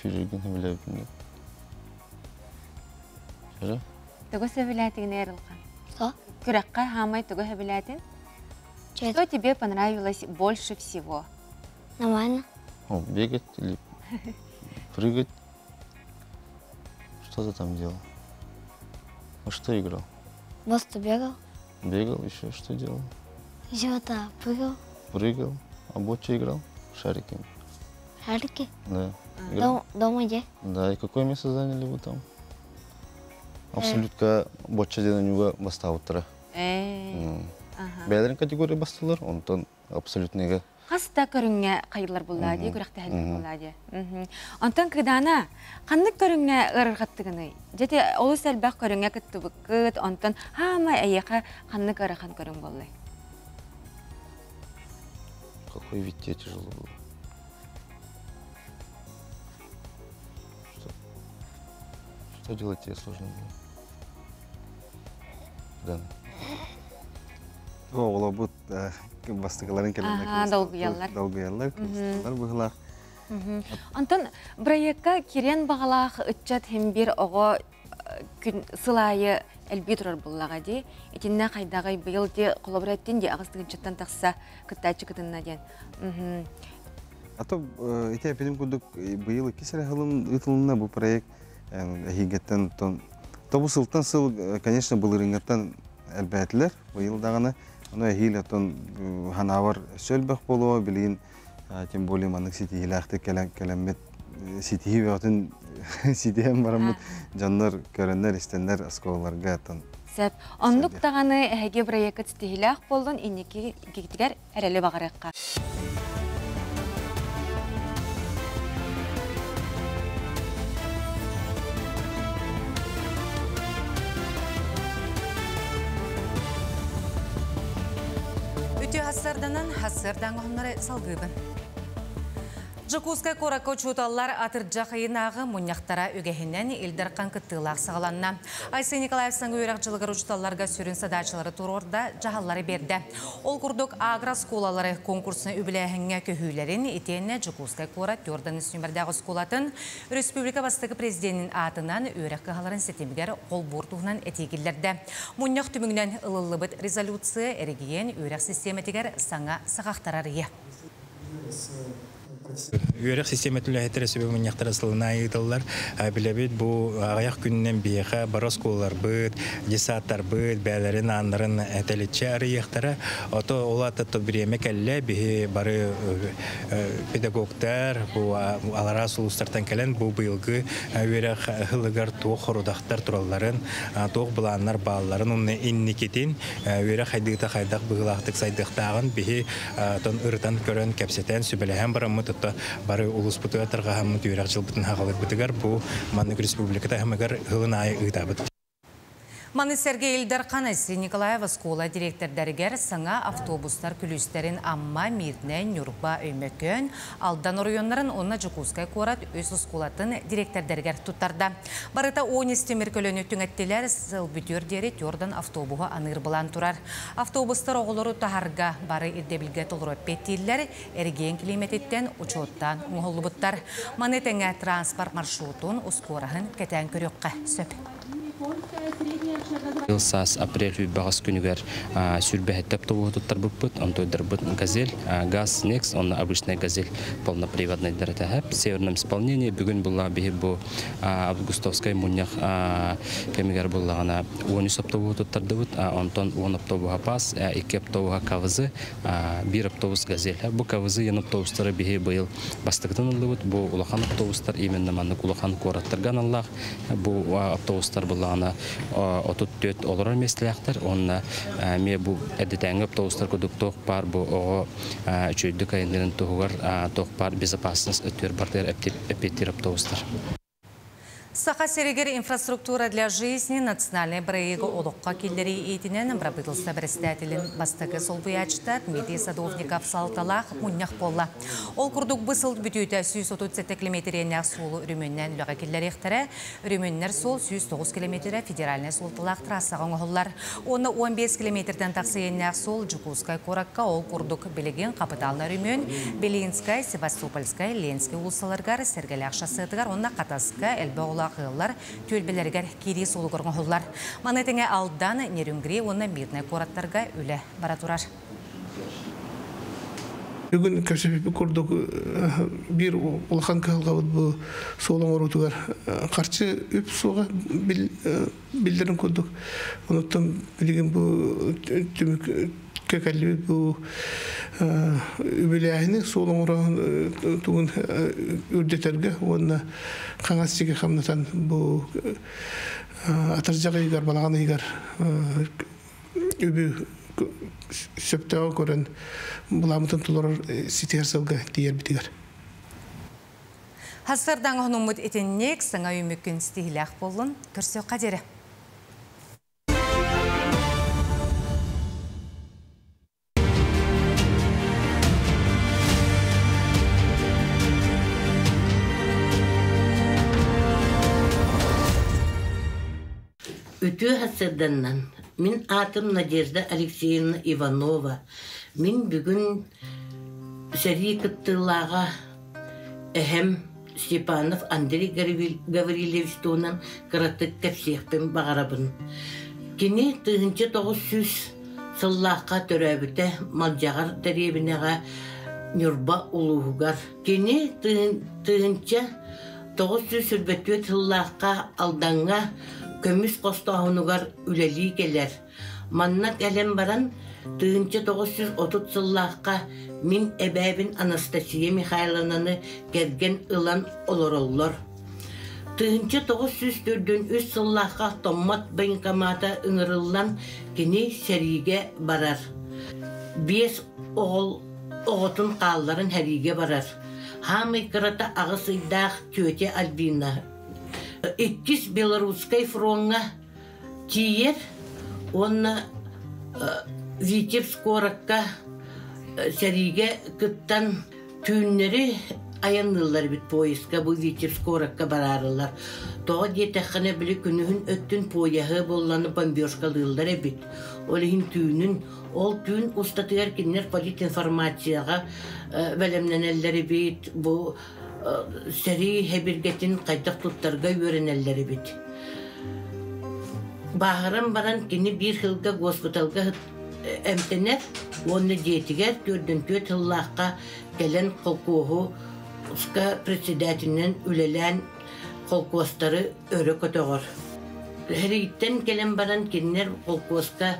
Сүүрэргин сөбүлээбитин Сара? Тугу сөбүлээтигиний Арылхан? Күрэххэ хаамай тугу сөбүлээтин? Что тебе понравилось больше всего? Нормально. О, бегать или прыгать? Что ты там делал? Во что играл? Просто бегал. Бегал, еще что делал? Еще это прыгал. Прыгал. А бочча играл? Шариками. Шарики? Да. Играл? Дома где? Да, и какое место заняли вы там? Абсолютка бочча диэн оонньууга бастаабыттара. Э. Бэйэлэрин категория бастылар, онтон абсолютныйга. Хас да көрүҥҥэ хайылар буллаа дии, күрэхтэһэллэр буллаа дии. Онтон Кыдаана, ханнык көрүҥҥэ ыарырҕаттыгыный? Дьэ олус элбэх көрүҥҥэ кыттыбыккыт, онтон хаама эйиэхэ ханнык ыарахан көрүҥ буоллай? Какой вид тебе тяжело было? Что? Что делать тебе сложно было? Да. Оҕолорбут бастакыларын кэлэн долгуйаллар. Долгуйаллар, кыбысталлар быһылаах. Онтон проекка кириэн баҕалаах ыччат хим бир оҕо күн сыл аайы элбии турар буллаҕа дии. Итиннэ хайдаҕый быйыл ди холобур эттин ди аҕыс тыһыынчаттан тахса кыттааччы кытынна диэн. А то ити эппитим курдук быйыл икки сэрэ сылын ыытылынна бу проект эһиигеттен тон тобу сылтан сыл, конечно, былырыҥҥаттан элбээтилэр быйыл даҕаны. Ону эһиил оттон ханаабар өссө элбэх буолуо билигин, тем более маннык ситиһиилээхтик кэлэммит, ситиһии бөҕөтүн ситиһэн бараммыт, дьоннор көрөннөр, истэннэр оскуолаларга оттон Сөп. Оннук даҕаны эһиги проеккыт ситиһиилээх буоллун, инники иккитигэр эрэли баҕарыахха. Үтүө хассарданан хассардан оһонноры салгыыбын. Дьокуускай куоракка учууталлар атырдьах ыйынааҕы мунньахтара үгэһинэн Ил Дархан кыттыылаах саҕаланна. Айсен Николаев саҥа үөрэх дьылыгар учууталларга сүрүн садаачалары туруорда, дьаһаллары биэрдэ. Ол курдук агро-оскуолалары конкурсна үбүлээһиҥҥэ көһүүлэрин итиэннэ Дьокуускай куорат Тёрдан үс нүмердээх оскуолатын республика бастакы президенин аатынан үөрэх кыһаларын ситимигэр холбуур туһунан этии киллэрдэ. Мунньах түмүгүнэн ылыллыбыт резолюция эрэгийиэн үөрэх систиэмэтигэр саҥа саҕахтар арыйа. Үөрэх систиэмэтин үлэһиттэрэ сүбэ мунньахтара сылын аайы ыытыллар. Билэбит, бу аҕыйах күнүнэн биһиэхэ бары оскуолаларбыт, детсадтарбыт бэйэлэрин ааннарын тэличчи арыйыахтара. Ото ол аата бириэмэ кэллэ, биһи бары педагогтар бу алараа сулустартан кэлэн бу быйылгы үөрэх сылыгар туох хорудахтар туралларын, туох былааннар баалларын, уонна инникитин үөрэх хайдыыта хайдах быһыылаахтык сайдыахтааҕын биһи тон ырытан көрөн, кэпсэтэн, сүбэлэһэн бараммыт, отто бары улуспутугар тарҕаһаммыт үөрэх дьылбытын хаҕалырбытыгар бу маннык республика таһымыгар ылын аайы ыытабыт. Маны сэргэ Ил Дархан Айсен Николаев оскуола директордарыгар саҥа автобустар күлүүстэрин Амма, Мирнэй, Ньурба, Өймөкөөн, Алдан оройуоннарын уонна Дьокуускай куорат үс оскуолатын директордарыгар туттарда. Барыта 10 тимир көлөнү түҥэттилэр, сыл бүтүөр диэри төрдөн автобуһу аныыр былаан турар. Автобустар оҕолору таһарга бары ирдэбилгэ толору эппиэттииллэр, эргиэн килиимэтиттэн учуоттаан оҥоһуллубуттар. Маны тэҥэ транспорт маршрутун ускуораһын кэтээн көрүөххэ сөп. Саас апрель баҕас күнүгэр сүрбэһэттэ автобуһу туттарбыппыт, онтойдарбыт «Газель», «Газ Некс», онно обычная «Газель» полноприводный дәрәтәһәп. В северном исполнении бүгүн була биһи бу августовскай мунньах кэмигэр буллагана 13 автобуһу туттардыбыт, онтон 10 автобуһа ПАС, 2 автобуһа КВЗ, бир автобус «Газель». Бу КВЗ ян автобустары биһи быйыл бастакытын ыллыбыт. Бу улахан автобустар именно маннык улахан куораттарга аналлаах. Бу автобустар буллагана 34 олорор местелээхтэр, онна ме бу эдитээҥи автобустар кудук туох баар бу оҕо үчүйдүк айаннарын туһугар туох баар безопасность өттүгэр бартыгар эппиэттиир автобустар. Саха сиригэр «Инфраструктура для жизни» национальный проекты олоххо киллэрии иитинэн правительство председателин бастакы солбуйааччыта Дмитрий Садовников салалталаах мунньах буолла. Ол курдук бу сыл бүтүүтэ 137 километреннээх суолу өрөмүөннээн үлэҕэ киллэриэхтэрэ. Өрөмүөннэр суол 109 километрэ федеральнай суолталаах трассаҕа оҥоһуллар. Уонна 15 километрден тахса иэннээх суол Дьокуускай куоракка. Ол курдук билигин капиталнай өрөмүөн Белинскай, Севастопольскай, Ленский уулуссаларыгар, Сэргэлээх шоссетыгар уонна Хатаска элбэх оҕолоох ыаллар түөлбэлэригэр киирии суолугар оҥоһуллар. Маны тэҥэ Алдан, Нерюнгри уонна Мирнэй куораттарга үлэ бара турар. Бүгүн кэпсэппит курдук биир улахан кыһалҕабыт бу суол оҥоруутугар харчы үп суоҕа биллэрин курдук. Онуттан билигин бу түмүк кэллибит, бу үбүлээһини суол оҥороон тугун үрдэтэргэ уонна хаҥас сиги хамнатан бу атырдьах ыйыгар, балаҕан ыйыгар үбү Сөптөөҕү көрөн буламытын толорор ситиһэр сылга тиийэрбитигэр. Хассардаҥ онуммут итинник саҥа үүмүккүн ситиһилээх буоллун көрсүөххэ диэри. Үтүө сарсыарданнан мин аатым Надежда Алексеевна Иванова. Мин бүгүн сэрии кыттыылааҕа эһэм Степанов Андрей Гаврильевич туһунан кыратык кэпсиэхпин баҕарабын. Кини 1900 сыллаахха төрөөбүтэ Малдьаҕар дэриэбинэҕэ Ньурба улууһугар. Кини 1924 сыллаахха Алдаҥҥа көмүс хостооһунугар үлэлии кэлэр. Манна кэлэн баран 1930 сыллаахха мин эбээбин Анастасия Михайловнаны кэргэн ылан олороллор. 1943 сыллаахха Томмот военкомата ыҥырыллан кини сэриигэ барар. Биэс оҕол оҕотун хаалларан сэриигэ барар. Хаамый кырата аҕыс ыйдаах тетя Альбина. Иккис Белорусскай фроҥҥа тиийэр уонна Витебск куоракка сэриигэ кыттан түүннэри айанныыллар эбит поездка бу Витебск куоракка бараарылар. Тоҕо диэтэххинэ били күнүһүн өттүн поеһы буолланы бомбежкалыыллар эбит. Ол иһин түүнүн ол түүн устатыгар кинилэр политинформацияҕа бэлэмнэнэллэр эбит. Бу сэрии хэбиргэтин хайдах туттарга үөрэнэллэр эбит. Бааһыран баран кини биир сылга госпиталга эмтэнэр уонна дьиэтигэр төрдүн сыллаахха кэлэн холкуоһу председателинэн үлэлээн холкуостары өрө көтөҕөр. Сэрииттэн кэлэн баран кинилэр холкуоска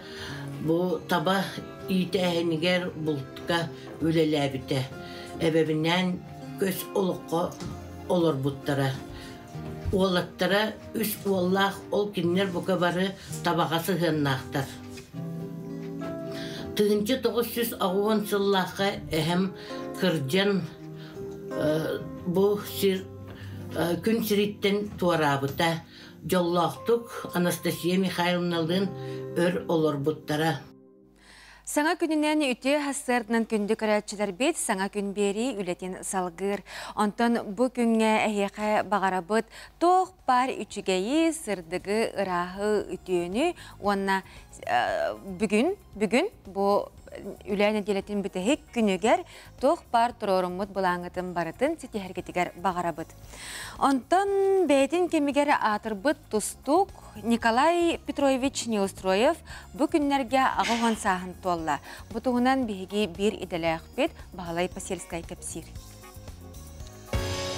бу таба иитээһинигэр бултка үлэлээбитэ. Эбэбинээн көс олоххо олорбуттара. Уолаттара үс уоллаах ол кинилэр бука бары табаҕа сыһыаннаахтар. 1990 сыллаахха эһэм кырдьан бу сир күн сириттэн туораабыта. Дьоллоохтук Анастасия Михайловналыын өр олорбуттара. Саҥа күнүнэн үтүө сарсыарданан күндү көрөөччүлэрбит саҥа күн биэрии үлэтин салгыыр. Онтон бу күҥҥэ эһиэхэ баҕарабыт туох баар үчүгэйи, сырдыгы, ырааһы, үтүөнү уонна бүгүн бүгүн бу үлэ нэдиэлэтин бүтэһик күнүгэр туох баар туруоруммут былааҥҥытын барытын ситиһэргитигэр баҕарабыт. Онтон бэйэтин кэмигэр аатырбыт тустуук Николай Петрович Неустроев бу күннэргэ аҕа сааһын туолла. Бу туһунан биһиги биир идэлээхпит Баһылай Посельскай кэпсиир.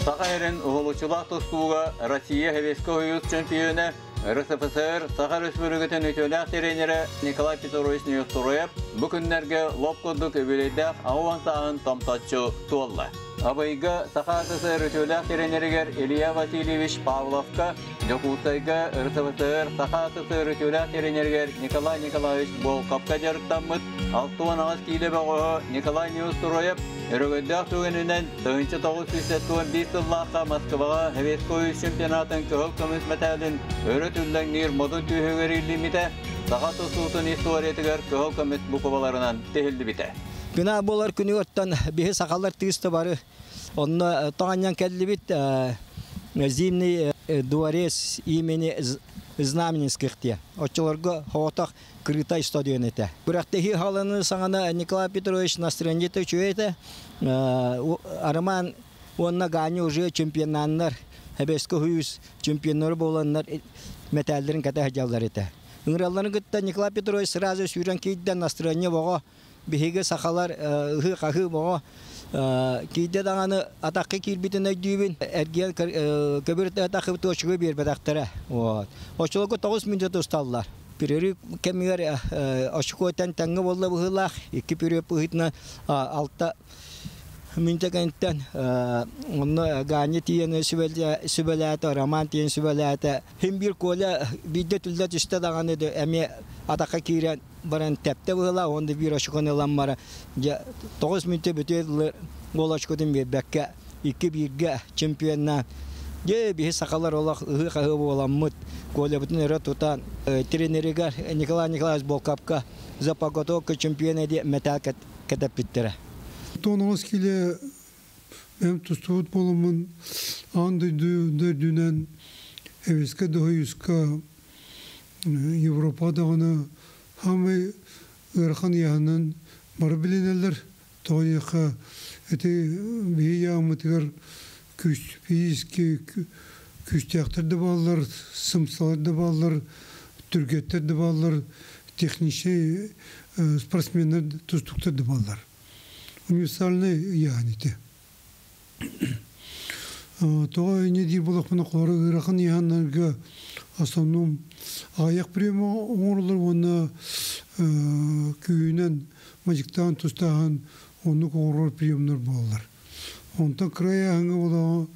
Саха эрин уһулуччулаах тустууга Россия Советского Союз чемпиона, РСФСР Саха Республикатын үтүөлээх тренерэ Николай Петрович Неустроев бу күннэргэ лоп курдук үбүлүйдээх аҕа сааһын томточчу туолла. Абыйга Саха СССР үтүөлээх тренеригэр Илья Васильевич Павловка, Дьокуускайга РСФСР Саха СССР үтүөлээх тренеригэр Николай Николаевич Волковка дьарыктаммыт 68 киилэ бөҕөһө Николай Неустроев өрөгөйдөөх түгэнинэн 1971 сыллаахха Москваҕа Советской чемпионатын кыһыл көмүс мэтээлин өрө түллэҥниир модун түһүгэр ииллиммитэ, саха тустуутун историятыгар кыһыл көмүс букубаларынан тиһиллибитэ. Күнә болар күнүгөртөн биһи сахалар тыысты бары онно тоҕанньан кэллибит Зимний дворец имени Знаменских диye. Оччолорго хоотох Крытай стадион этэ. Күрэхтэһии халаны саҥана Николай Петрович настроениета үчүгэй этэ. Роман уонна Ганя уже чемпионаннар, Хэбэске Хуюс чемпионнары боланнар металлерин ката сылдьаллар этэ. Ыҥыралларын кытта Николай Петрович сразу сүүрэн киирдэ настроение боҕо биһиги сахалар ыһыы-хаһыы боҕо киирдэ даҕаны атахха киирбитин өйдүүбүн эргиэн көбүр атахы туочугу биэрбэтэхтэрэ. Вот. Оччолорго 9 мүнүүтэ усталлар. Перерыв кэмигэр очко тэҥҥэ буолла быһыылаах. Икки перерыв быһыытынан алта Мүнтэ кэнниттэн онно Ганя тиийэн сүбэлээтэ, Роман тиийэн сүбэлээтэ. Хин биир Коля биирдэ түллэ түстэ даҕаны эмиэ атахха киирэн баран тэптэ быһыылаах, уонна биир очкону ылан баран дьэ 9 мүнтэ бүтүөр дылы гол очкотун биэрбэккэ 2-1-гэ чемпионнаан дьэ биһи сахалар олох ыһыы-хаһыы буоламмыт Колябытын өрө тутан тренеригэр Николай Николаевич Болкапка за подготовку чемпиона диэн мэтээл кэтэппиттэрэ. 19 киле бэйэм тустубут буоламмын аан дойду үрдүнэн Эвиска Доһуйуска Европа даҕаны хаамай ыарахан ыйааһынан бары билинэллэр. Тоҕо диэххэ, ити биһи ыйааммытыгар күүс физически күүстээхтэр да бааллар, сымсалар да бааллар, түргэттэр да бааллар, техничнэй спортсменнар тустууктар да бааллар. Универсальный ыйааһын ити. Тоҕо инньэ диир буоллахпына, холоро ыарахан ыйааһыннарга основном аҕыйах прием оҥороллор уонна күүһүнэн мадьыктаан тустааһын оннук оҥорор приемнар буолаллар. Онтон кыра ыйааһыҥҥа буоллаҕа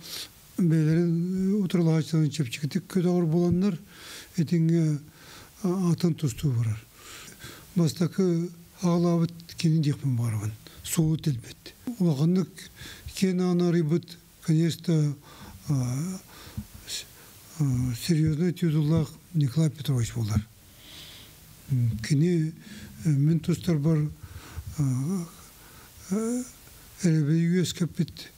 бэйэлэрин утарылаһааччыларын чэпчэкитик көтөҕөр буоланнар итиҥҥэ атын тустуу барар. Бастакы аҕалаабыт кини диэхпин баҕарабын. Суолу тэлбэт. Улаханнык киэн ааны арыйбыт, конечно, серьезный титуллаах Николай Петрович буолар. Кини мин тустарбар эрэбил үөскэппит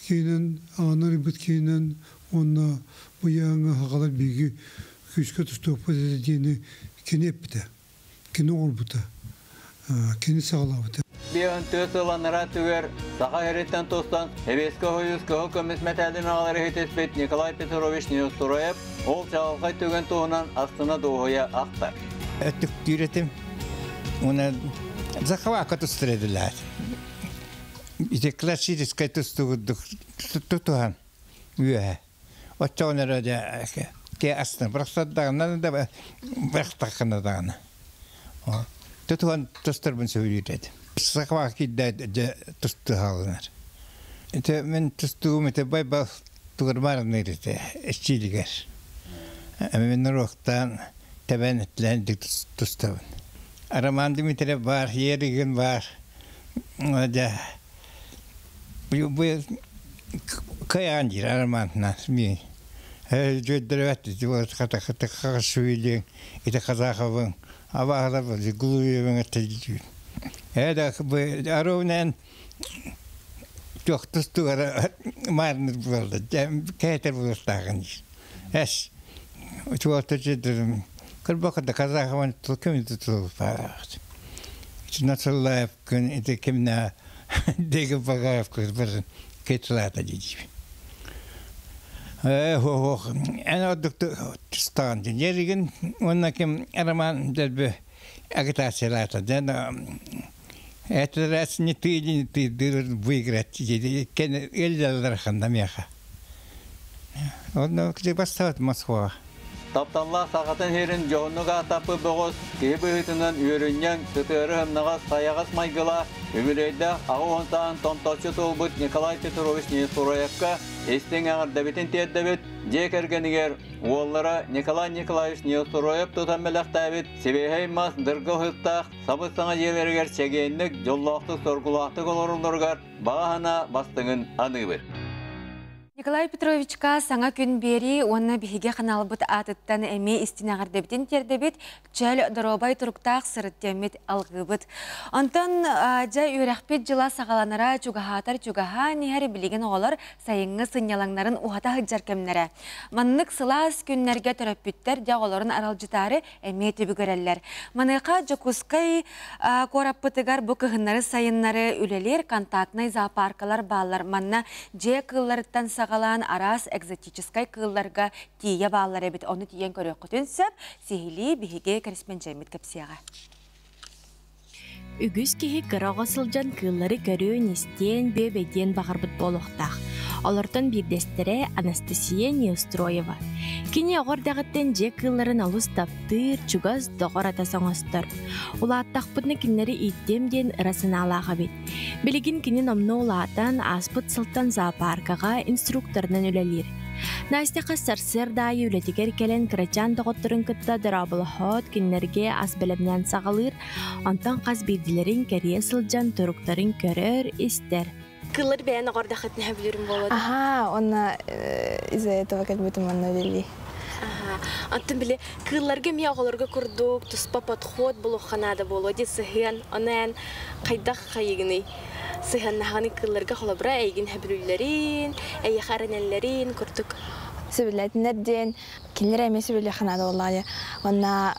киинэн, ааны арыйбыт киинэн уонна бу ыйааҥҥа хаҕалар биһиги күүскэ тустуохпут этэ диэни кини эппитэ. Кини оҥорбута, кини саҕалаабыта. 54 сыл анараа түгэр Саха сириттэн тустан Эбиэскэ Хойус кыһыл көмүс мэтээлин аҕалар иһитиспит Николай Петрович Неустроев ол чаҕылхай түгэн туһунан астына дуоһуйа ахтар. Өттүктүүр этим. Уна захвака тустар Ити классическай тустугурдук тутуһан үөһэ. Оччоҕуна эрэ дьэ ке астына бырахсардаҕына да бырахтаххына даҕаны. Тутуһан тустарбын сөбүлүүр этим. Сахабаа киирдэ дьэ тустуһалынар. Ити мин тустугум ити байбал тугурмаарыныыр ити эчиилигэр. Мин норуоктаан тэбэн этлээн тустабын. Роман Дмитриев баар, Еригин баар. Дьэ бу кыайаан диир Романтынан мин. Дьүөддөрөт хатахашвили ити Казаховын абааһылар Глуевын этэ Эда аровнен туохтус тугара маарныр буолла кээтер буолтааҕын диир. Эс туохта дьүддөрүм кырбакада Казаховын ким тутулупаах. Насыллаев күн ити кимнэ деги Багаев кырбарын кетлата дидиби. Э, эн ордук тустаан дин. Еригин уонна ким Роман дөлбү агитациялаата. Ден это раз не ты, не ты выиграть. Кен эллер ханда меха. Онно бастаат Москва. Тапталлаах сахатын сирин дьоһуннук ааттаппыт бөҕөс киһи быһыытынан үөрүнньэҥ, сытыары ымнаҕас, сайаҕас майгылаах, үбүлүөйдээх 80 сааһын томточчу туолбут Николай Петрович Неустроевка истиҥ эҕэрдэбитин тиэрдэбит, дьиэ кэргэнигэр уоллара Николай Николаевич Неустроев тутан бэлэхтээбит сибиэһэй мас дыргыл сыттаах сабыс-саҥа дьиэлэригэр чэгиэнник, дьоллоохтук-соргулаахтык олороллоругар баҕа санаа бастыҥын аныыбыт. Николай Петровичка саҥа күн биэрии уонна биһиги ханаалбыт аатыттан эмиэ истин эҕэрдэбитин тиэрдэбит, чөл доруобай туруктаах сырыт диэммит алгыыбыт. Онтон дьэ үөрэхпит дьыла саҕаланара чугаһаатар чугаһаан иһэр билигин оҕолор сайыҥҥы сынньалаҥнарын уһата сылдьар кэмнэрэ. Маннык сылаас күннэргэ төрөппүттэр дьэ оҕолорун аралдьытаары эмиэ түбүгүрэллэр. Маныаха Дьокуускай куораппытыгар бу кыһыннары-сайыннары үлэлиир контактнай зоопаркалар бааллар. Манна дьиэ кыылларыттан саҕалаан араас экзотическай кыылларга тиийэ бааллар эбит. Ону тиийэн көрүөххүтүн сөп. Сиһилии биһиги кэриспэндьиэммит кэпсиэҕэ. Үгүс киһи кыра оҕо сылдьан кыыллары көрүөн-истиэн, бүөбэйдиэн баҕарбыт буолуохтаах. Олортон биирдэстэрэ Анастасия Неустроева. Кини оҕо эрдэҕиттэн дьиэ кыылларын олус таптыыр, чугас доҕор-атас оҥостор. Улааттахпытына кинилэри ииттиэм диэн ыра санаалаах эбит. Билигин кини номнуо улаатан, ааспыт сылтан зоопаркаҕа инструкторынан үлэлиир. Настя хас сарсыарда аайы үлэтигэр кэлэн кырачаан доҕотторун кытта дорооболоһоот, кинилэргэ ас бэлэмнээн саҕалыыр, онтон хас биирдилэрин кэрийэ сылдьан туруктарын көрөр, истэр. Кыллар бэйэн оҕордахыт нэһэ билэрим буолуо. Аха, онно из-за этого как будто манна үлэлии. Аха. Онтон били кыылларга эмиэ оҕолорго курдук туспа подход булуохха наада буолуо дии сыһыан. Ону эн хайдах хайыгыный? Сыһыаннаһаҕыный кыылларга холобура эйигин сөбүлүүллэрин, эйиэхэ эрэнэллэрин курдук. Сөбүлээтиннэр диэн кинилэр эмиэ сөбүлүөххэ наада буоллаҕа дии. Уонна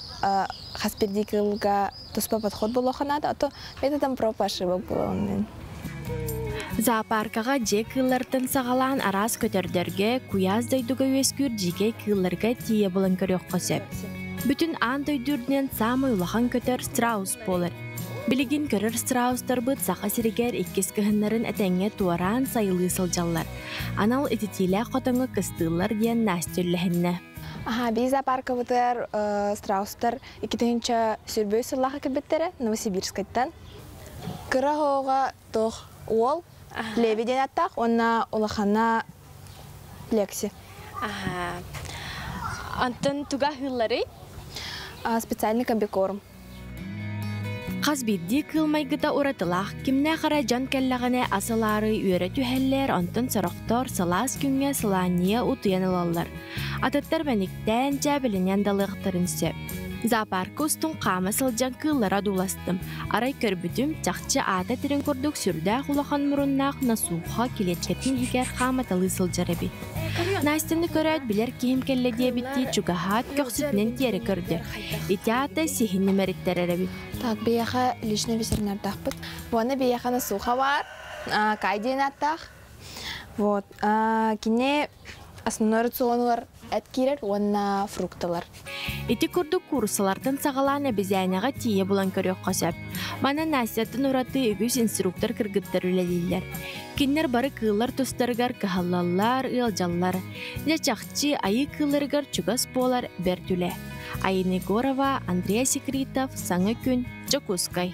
хас биирдии кыылга туспа подход буолуохха наада, а то это там проб ошибок было оннун. Зоопаркаҕа дьиэ кыыллартан саҕалаан араас көтөрдөргө, куйаас дойдуга үөскүүр дьиикэй кыылларга тиийэ булан көрүөххэ сөп. Бүтүн аан дойду үрдүнэн саамай улахан көтөр страус буолар. Билигин көрөр страустарбыт Саха сиригэр иккис кыһыннарын этэҥҥэ туораан сайылыы сылдьаллар. Анал ититиилээх хотоҥҥо кыстыыллар диэн Настя үллэһиннэ. Аха, биир зоопаркабытыгар страустар 2023 сыллаахха кэлбиттэрэ Новосибирскайтан. Кыра оҕоҕо туох уол Леви диэн аттаах уонна улахана Лекси. Аха. Антон туга аһыылларый? Специальный комбикорм. Хас биирдии кыыл майгыта уратылаах, кимнээх эрэ дьон кэллэҕинэ ас ылаары үөрэ түһэллэр, онтон сорохтор сылаас күҥҥэ сылаанньыйа утуйан ылаллар. Атыттар мэниктээн, дьээбэлэнэн да ылыахтарын сөп. Зоопарка устун хаама сылдьан кыыллара одууластым. Арай көрбүтүм, чахчы аата этэрин курдук сүрдээх улахан муруннаах насуха килиэччэтин иһигэр хааматалыы сылдьар эбит. Настяны көрөөт билэр киһим кэллэ диэбиттии чугаһаат көхсүтүнэн тиэрэ көрдө. Ити аата сиһин имэриттэрэр эбит. Так, биһиэхэ личный ветеринардаахпыт. Уонна биһиэхэ насуха баар, Кай диэн ааттаах. Вот, кини основной рационугар эт киирэр уонна фрукталар. Ити курдук кууруссалартан саҕалаан эбизээнэҕэ тиийэ булан көрүөххэ сөп. Манна Настяттан ураты үгүс инструктор кыргыттар үлэлииллэр. Кинилэр бары кыыллар тустарыгар кыһаллаллар, ыалдьаллар. Дьэ чахчы айыы кыылларыгар чугас буолар бэрт үлэ. Айна Егорова, Андрей Секритов, Саҥа күн, Дьокуускай.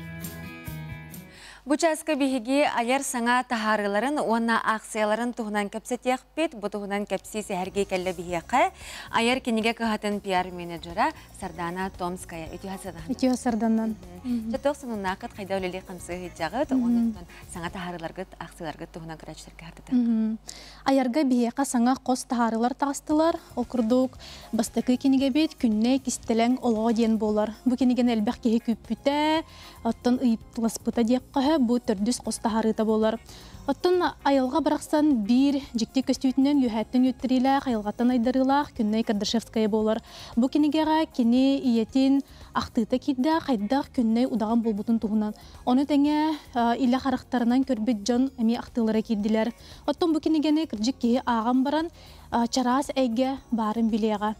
Бу чааска биһиги айар саҥа таһаарыыларын уонна аахсыйаларын туһунан кэпсэтиэхпит. Бу туһунан кэпсии сэһэргии кэллэ биһиэхэ. Айар кинигэ кыһатын пиар-менеджера Сардана Томская. Үтүө сарданан. Үтүө сарданан. Чөтөх сонуннаахыт хайда үлэлии хамсыы сылдьаҕыт, онон саҥа таһаарыыларгыт, аахсыйаларгыт туһунан көрөөччүлэргэ хардата. Айарга биһиэхэ саҥа хос таһаарыылар таҕыстылар. Ол курдук, бастакы кинигэбит «Күннэй кистэлэҥ олоҕо» диэн буолар. Бу кинигэни элбэх киһи күүппүтэ, оттон ыйыптыласпыта диэххэ, бу төрдүс хос таһаарыыта буолар. Оттон айылҕа барахсан биир дьикти көстүүтүнэн үөһээттэн үөттэриилээх, айылҕаттан айдарыылаах Күннэй Кардашевская буолар. Бу кинигэҕэ кини ийэтин ахтыыта киирдэ, хайдах Күннэй удаҕан буолбутун туһунан. Ону тэҥэ илэ харахтарынан көрбүт дьон эмиэ ахтыылара киирдилэр. Оттон бу кинигэни кырдьык киһи ааҕан баран чараас эйгэ баарын билиэҕэ.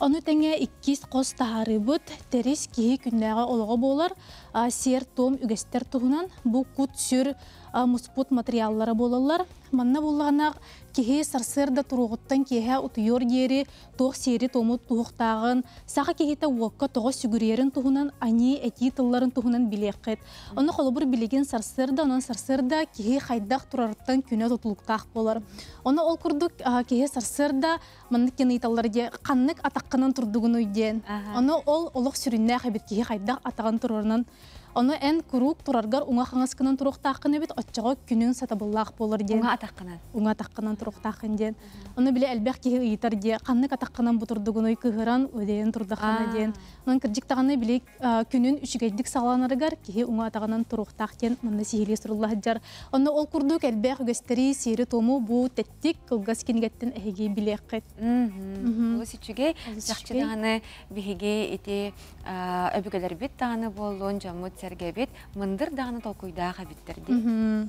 Ону тэҥэ иккис хос таһаарыыбыт тэрис киһи күннээҕи олоҕо буолар сиэр-туом үгэстэр туһунан бу кут-сүр муспут материаллара буолаллар. Манна буоллаҕына киһи сарсыарда туруоҕуттан киэһэ утуйуор диэри туох сиэри-туому туһуохтааҕын, саха киһитэ уокка тоҕо сүгүрүйэрин туһунан аньыы этии тылларын туһунан билиэххит. Ону холобур билигин сарсыарда, онон сарсыарда киһи хайдах турарыттан күнэ тутулуктаах буолар. Ону ол курдук киһи сарсыарда маннык диэн ыйыталлар диэ ханнык атаххынан турдугунуй диэн. Ону ол олох сүрүннээх эбит киһи хайдах атаҕын турарынан Ону эн куруук тураргар уҥа-хаҥаскынан туруохтааххын эбит, оччоҕо күнүҥ сатабыллаах буолар диэн. Уҥа атаххынан. Уҥа атаххынан туруохтааххын диэн. Ону били элбэх киһи ыйытар диэ, ханнык атаххынан бутурдугунуй кыһыран, үдэйэн турдаххына диэн. Онон кырдьык даҕаны били күнүн үчүгэйдик саҕаланарыгар киһи уҥа атаҕынан туруохтаах диэн манна сиһилии сурулла сылдьар. Онно ол курдук элбэх үгэстэри, сиэри-туому бу тэттик кылгас кинигэттэн эһиги билиэххит. Олус үчүгэй. Чахчы даҕаны биһиги ити өбүгэлэрбит даҕаны буоллун, дьоммут-сэргэбит мындыр даҕаны толкуйдаах эбиттэр дии.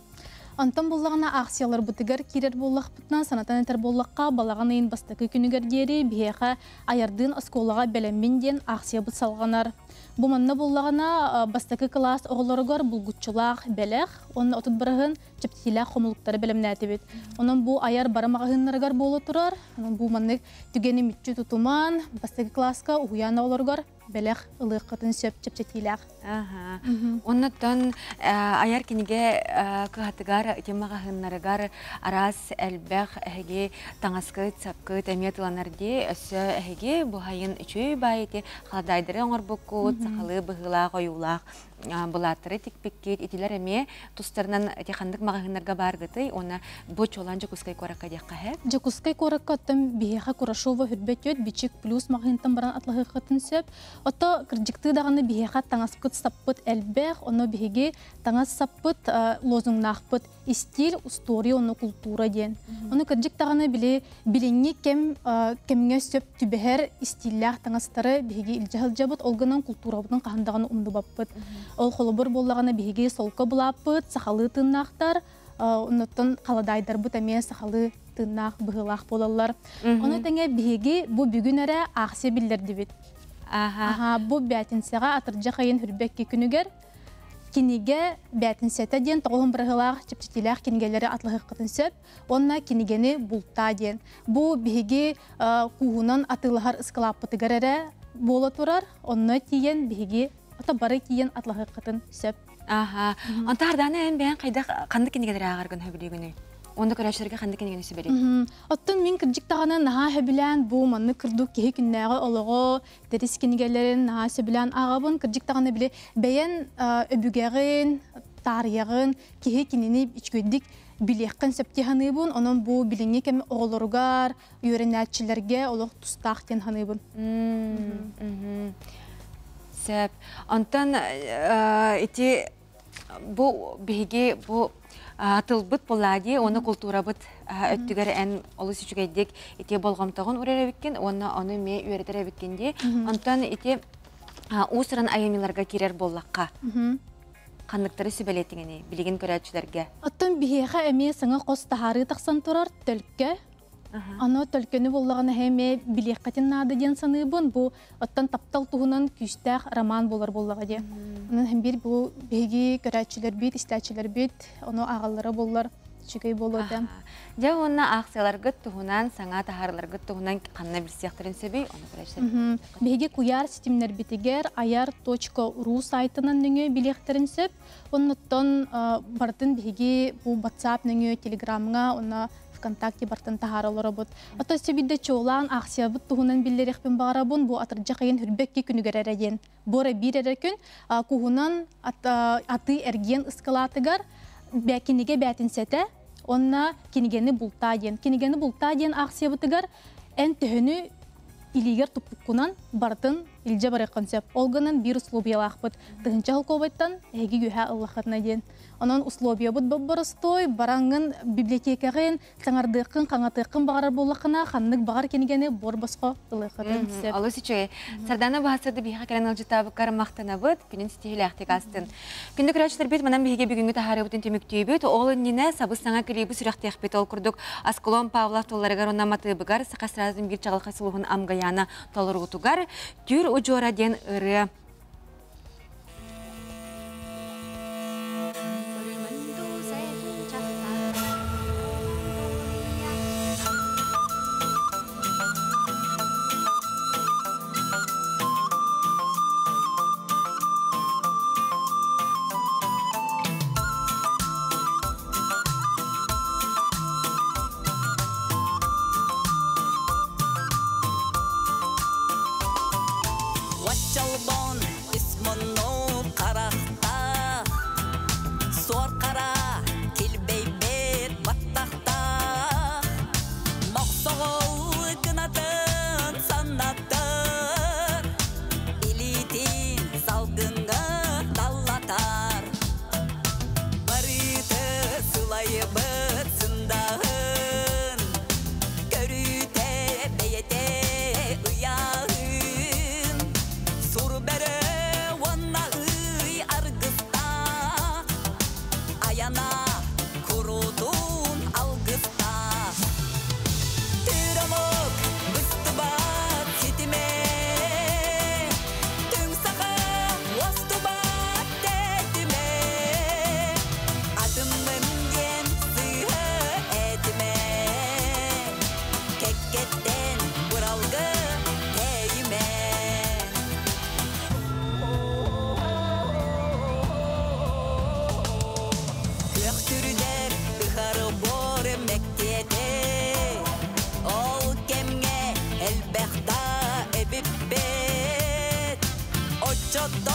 Онтон буллаҕына аахсыйаларбытыгар киирэр буоллахпытына, санатан этэр буоллахха, балаҕан ыйын бастакы күнүгэр диэри биһиэхэ Айардыын оскуолаҕа бэлэммин диэн аахсыйабыт салҕанар. Бу манна буллаҕына бастакы кылаас оҕолоругар булгуччулаах бэлэх уонна 30 бырыһыан чэпчэтиилээх хомулуктары бэлэмнээтибит. Онон бу Айар бары маҕаһыыннарыгар буола турар. Онон бу маннык түгэни мүччү тутуман, бастакы кылааска уһуйаан оҕолоругар бэлэх ылыаххытын сөп чэпчэтиилээх. Оннуттан Айар кинигэ кыһатыгар, ити маҕаһыыннарыгар араас элбэх эһиги таҥаскыт, сапкыт эмиэ атыыланар дии. Өссө эһиги бу сайын үчүгэй баай ити халадаайдары оҥорбуккут, сахалыы быһыылаах, ойуулаах былааттары тикпиккит. Итилэр эмиэ тустарынан ити ханнык маҕаһыыннарга бааргытый уонна бу чуолаан Дьокуускай куоракка диэххэ һэ? Дьокуускай куоракка оттон биһиэхэ Курашова 24 Бичик плюс маҕаһыынтан баран атылаһыаххытын сөп. Ото кырдьыктыы даҕаны биһиэхэ таҥаспыт саппыт элбэх, ону биһиги таҥас саппыт лозунгнаахпыт истиил, устуоруйа уонна култуура диэн. Ону кырдьык даҕаны били билиҥҥи кэм кэмҥэ сөп түбэһэр истииллээх таҥастары биһиги илдьэ сылдьабыт, ол гынан култуурабытын хаһан даҕаны умнубаппыт. Ол холобур буоллаҕына биһиги солко былааппыт, сахалыы тыыннаахтар, оннуттан халадаайдарбыт эмиэ сахалыы тыыннаах быһыылаах буолаллар. Ону тэҥэ биһиги бу бүгүн эрэ аахсыйа биллэрдибит. Аха, бу бээтинсэҕэ атырдьах ыйын 22 күнүгэр кинигэ бээтинсэтэ диэн 90 бырыһыаннаах чэпчэтиилээх кинигэлэри атылаһыаххытын сөп. Уонна кинигэни бултаа диэн. Бу биһиги кууһунан атыылаһар ыскылааппытыгар эрэ буола турар. Онно тиийэн биһиги ото бары тиийэн атылаһыаххытын сөп. Аха. Онто Ардана эн бэйэн хайдах ханнык кинигэлэри ааҕаргын сөбүлүүгүнүй? Онно көрөөччүлэргэ ханнык кинигэни сүбэлиир? Оттон мин кырдьык даҕаны наһаа сөбүлээн бу маннык курдук киһи күннээҕи олоҕо тэрис кинигэлэрин наһаа сөбүлээн ааҕабын. Кырдьык даҕаны били бэйэн өбүгэҕин, таарыйаҕын, киһи кинини үчүгэйдик билиэххин сөп дии саныыбын. Онон бу билиҥҥи кэм оҕолоругар, үөрэнээччилэргэ олох тустаах диэн саныыбын. Сөп. Онтон ити бу биһиги бу тылбыт буолла уонна култуурабыт өттүгэр эн олус үчүгэйдик ити болҕомтоҕун уурар эбиккин уонна ону эмиэ үөрэтэр эбиккин дии. Онтон ити уус-уран айымньыларга киирэр буоллахха, ханныктары сүбэлиэтиҥиний билигин көрөөччүлэргэ? Оттон биһиэхэ эмиэ саҥа хос таһаарыы тахсан турар Төлкө. Аны төлкөнү буоллаҕына эмиэ билиэххитин наада диэн саныыбын. Бу оттон таптал туһунан күүстээх роман буолар буоллаҕа дии. Онон бир бу биһиги көрөөччүлэрбит, истээччилэрбит ону ааҕаллара буоллар үчүгэй буолуо этэ. Дьэ уонна аахсыйаларгыт туһунан, саҥа таһаарыыларгыт туһунан ханна билсиэхтэрин сөбүй? Ону көрөөччүлэр. Биһиги куйаар ситимнэрбитигэр ayar.ru сайтынан нөҥүө билиэхтэрин сөп. Оннуттан бартын биһиги бу WhatsApp нөҥүө, Telegramҥа, онно ВКонтакте бартын таһаара олоробут. Ото сөбүдэ чуолаан аахсыйабыт туһунан биллэриэхпин баҕарабын, бу атырдьах ыйын 22 күнүгэр эрэ диэн. Бу эрэ биир эрэ күн куһунан атыы эргиэн ыскалаатыгар кинигэ бээтинсэтэ, онна кинигэни бултаа диэн. Кинигэни бултаа диэн аахсыйабытыгар эн төһөнү илиигэр туппуккунан бартын илдьэ барыаххын сөп. Ол гынан биир условиялаахпыт. 1000 солкуобайтан эһиги үөһэ ыллаххытына диэн. Онон условиябыт боростуой, бараҥҥын библиотекаҕын саҥардыаххын, хаҥатыаххын баҕарар буоллаххына, ханнык баҕар кинигэни буор босхо ылыаххытын сөп. Олус үчүгэй. Сардана баһасырды биһиэхэ кэлэн ыалдьыттаабыккар махтанабыт, күнүн ситиһиилээхтик астын. Күндү көрөөччүлэрбит, манан биһиги бүгүҥҥү таһаарыыбытын түмүктүүбүт. Ол иннинэ сабыс саҥа клиби сүрэхтиэхпит. Ол курдук Аскалон Павлов тылларыгар уонна матыыбыгар Саха эстрадатын биир чаҕылхай сулуһун Амгаяна толоруутугар Түүр удьуора диэн ырыа. Чолбон. Сыр-буор мэктиэтэ. Ол кэмҥэ элбэх да эбиппит. Оччоттон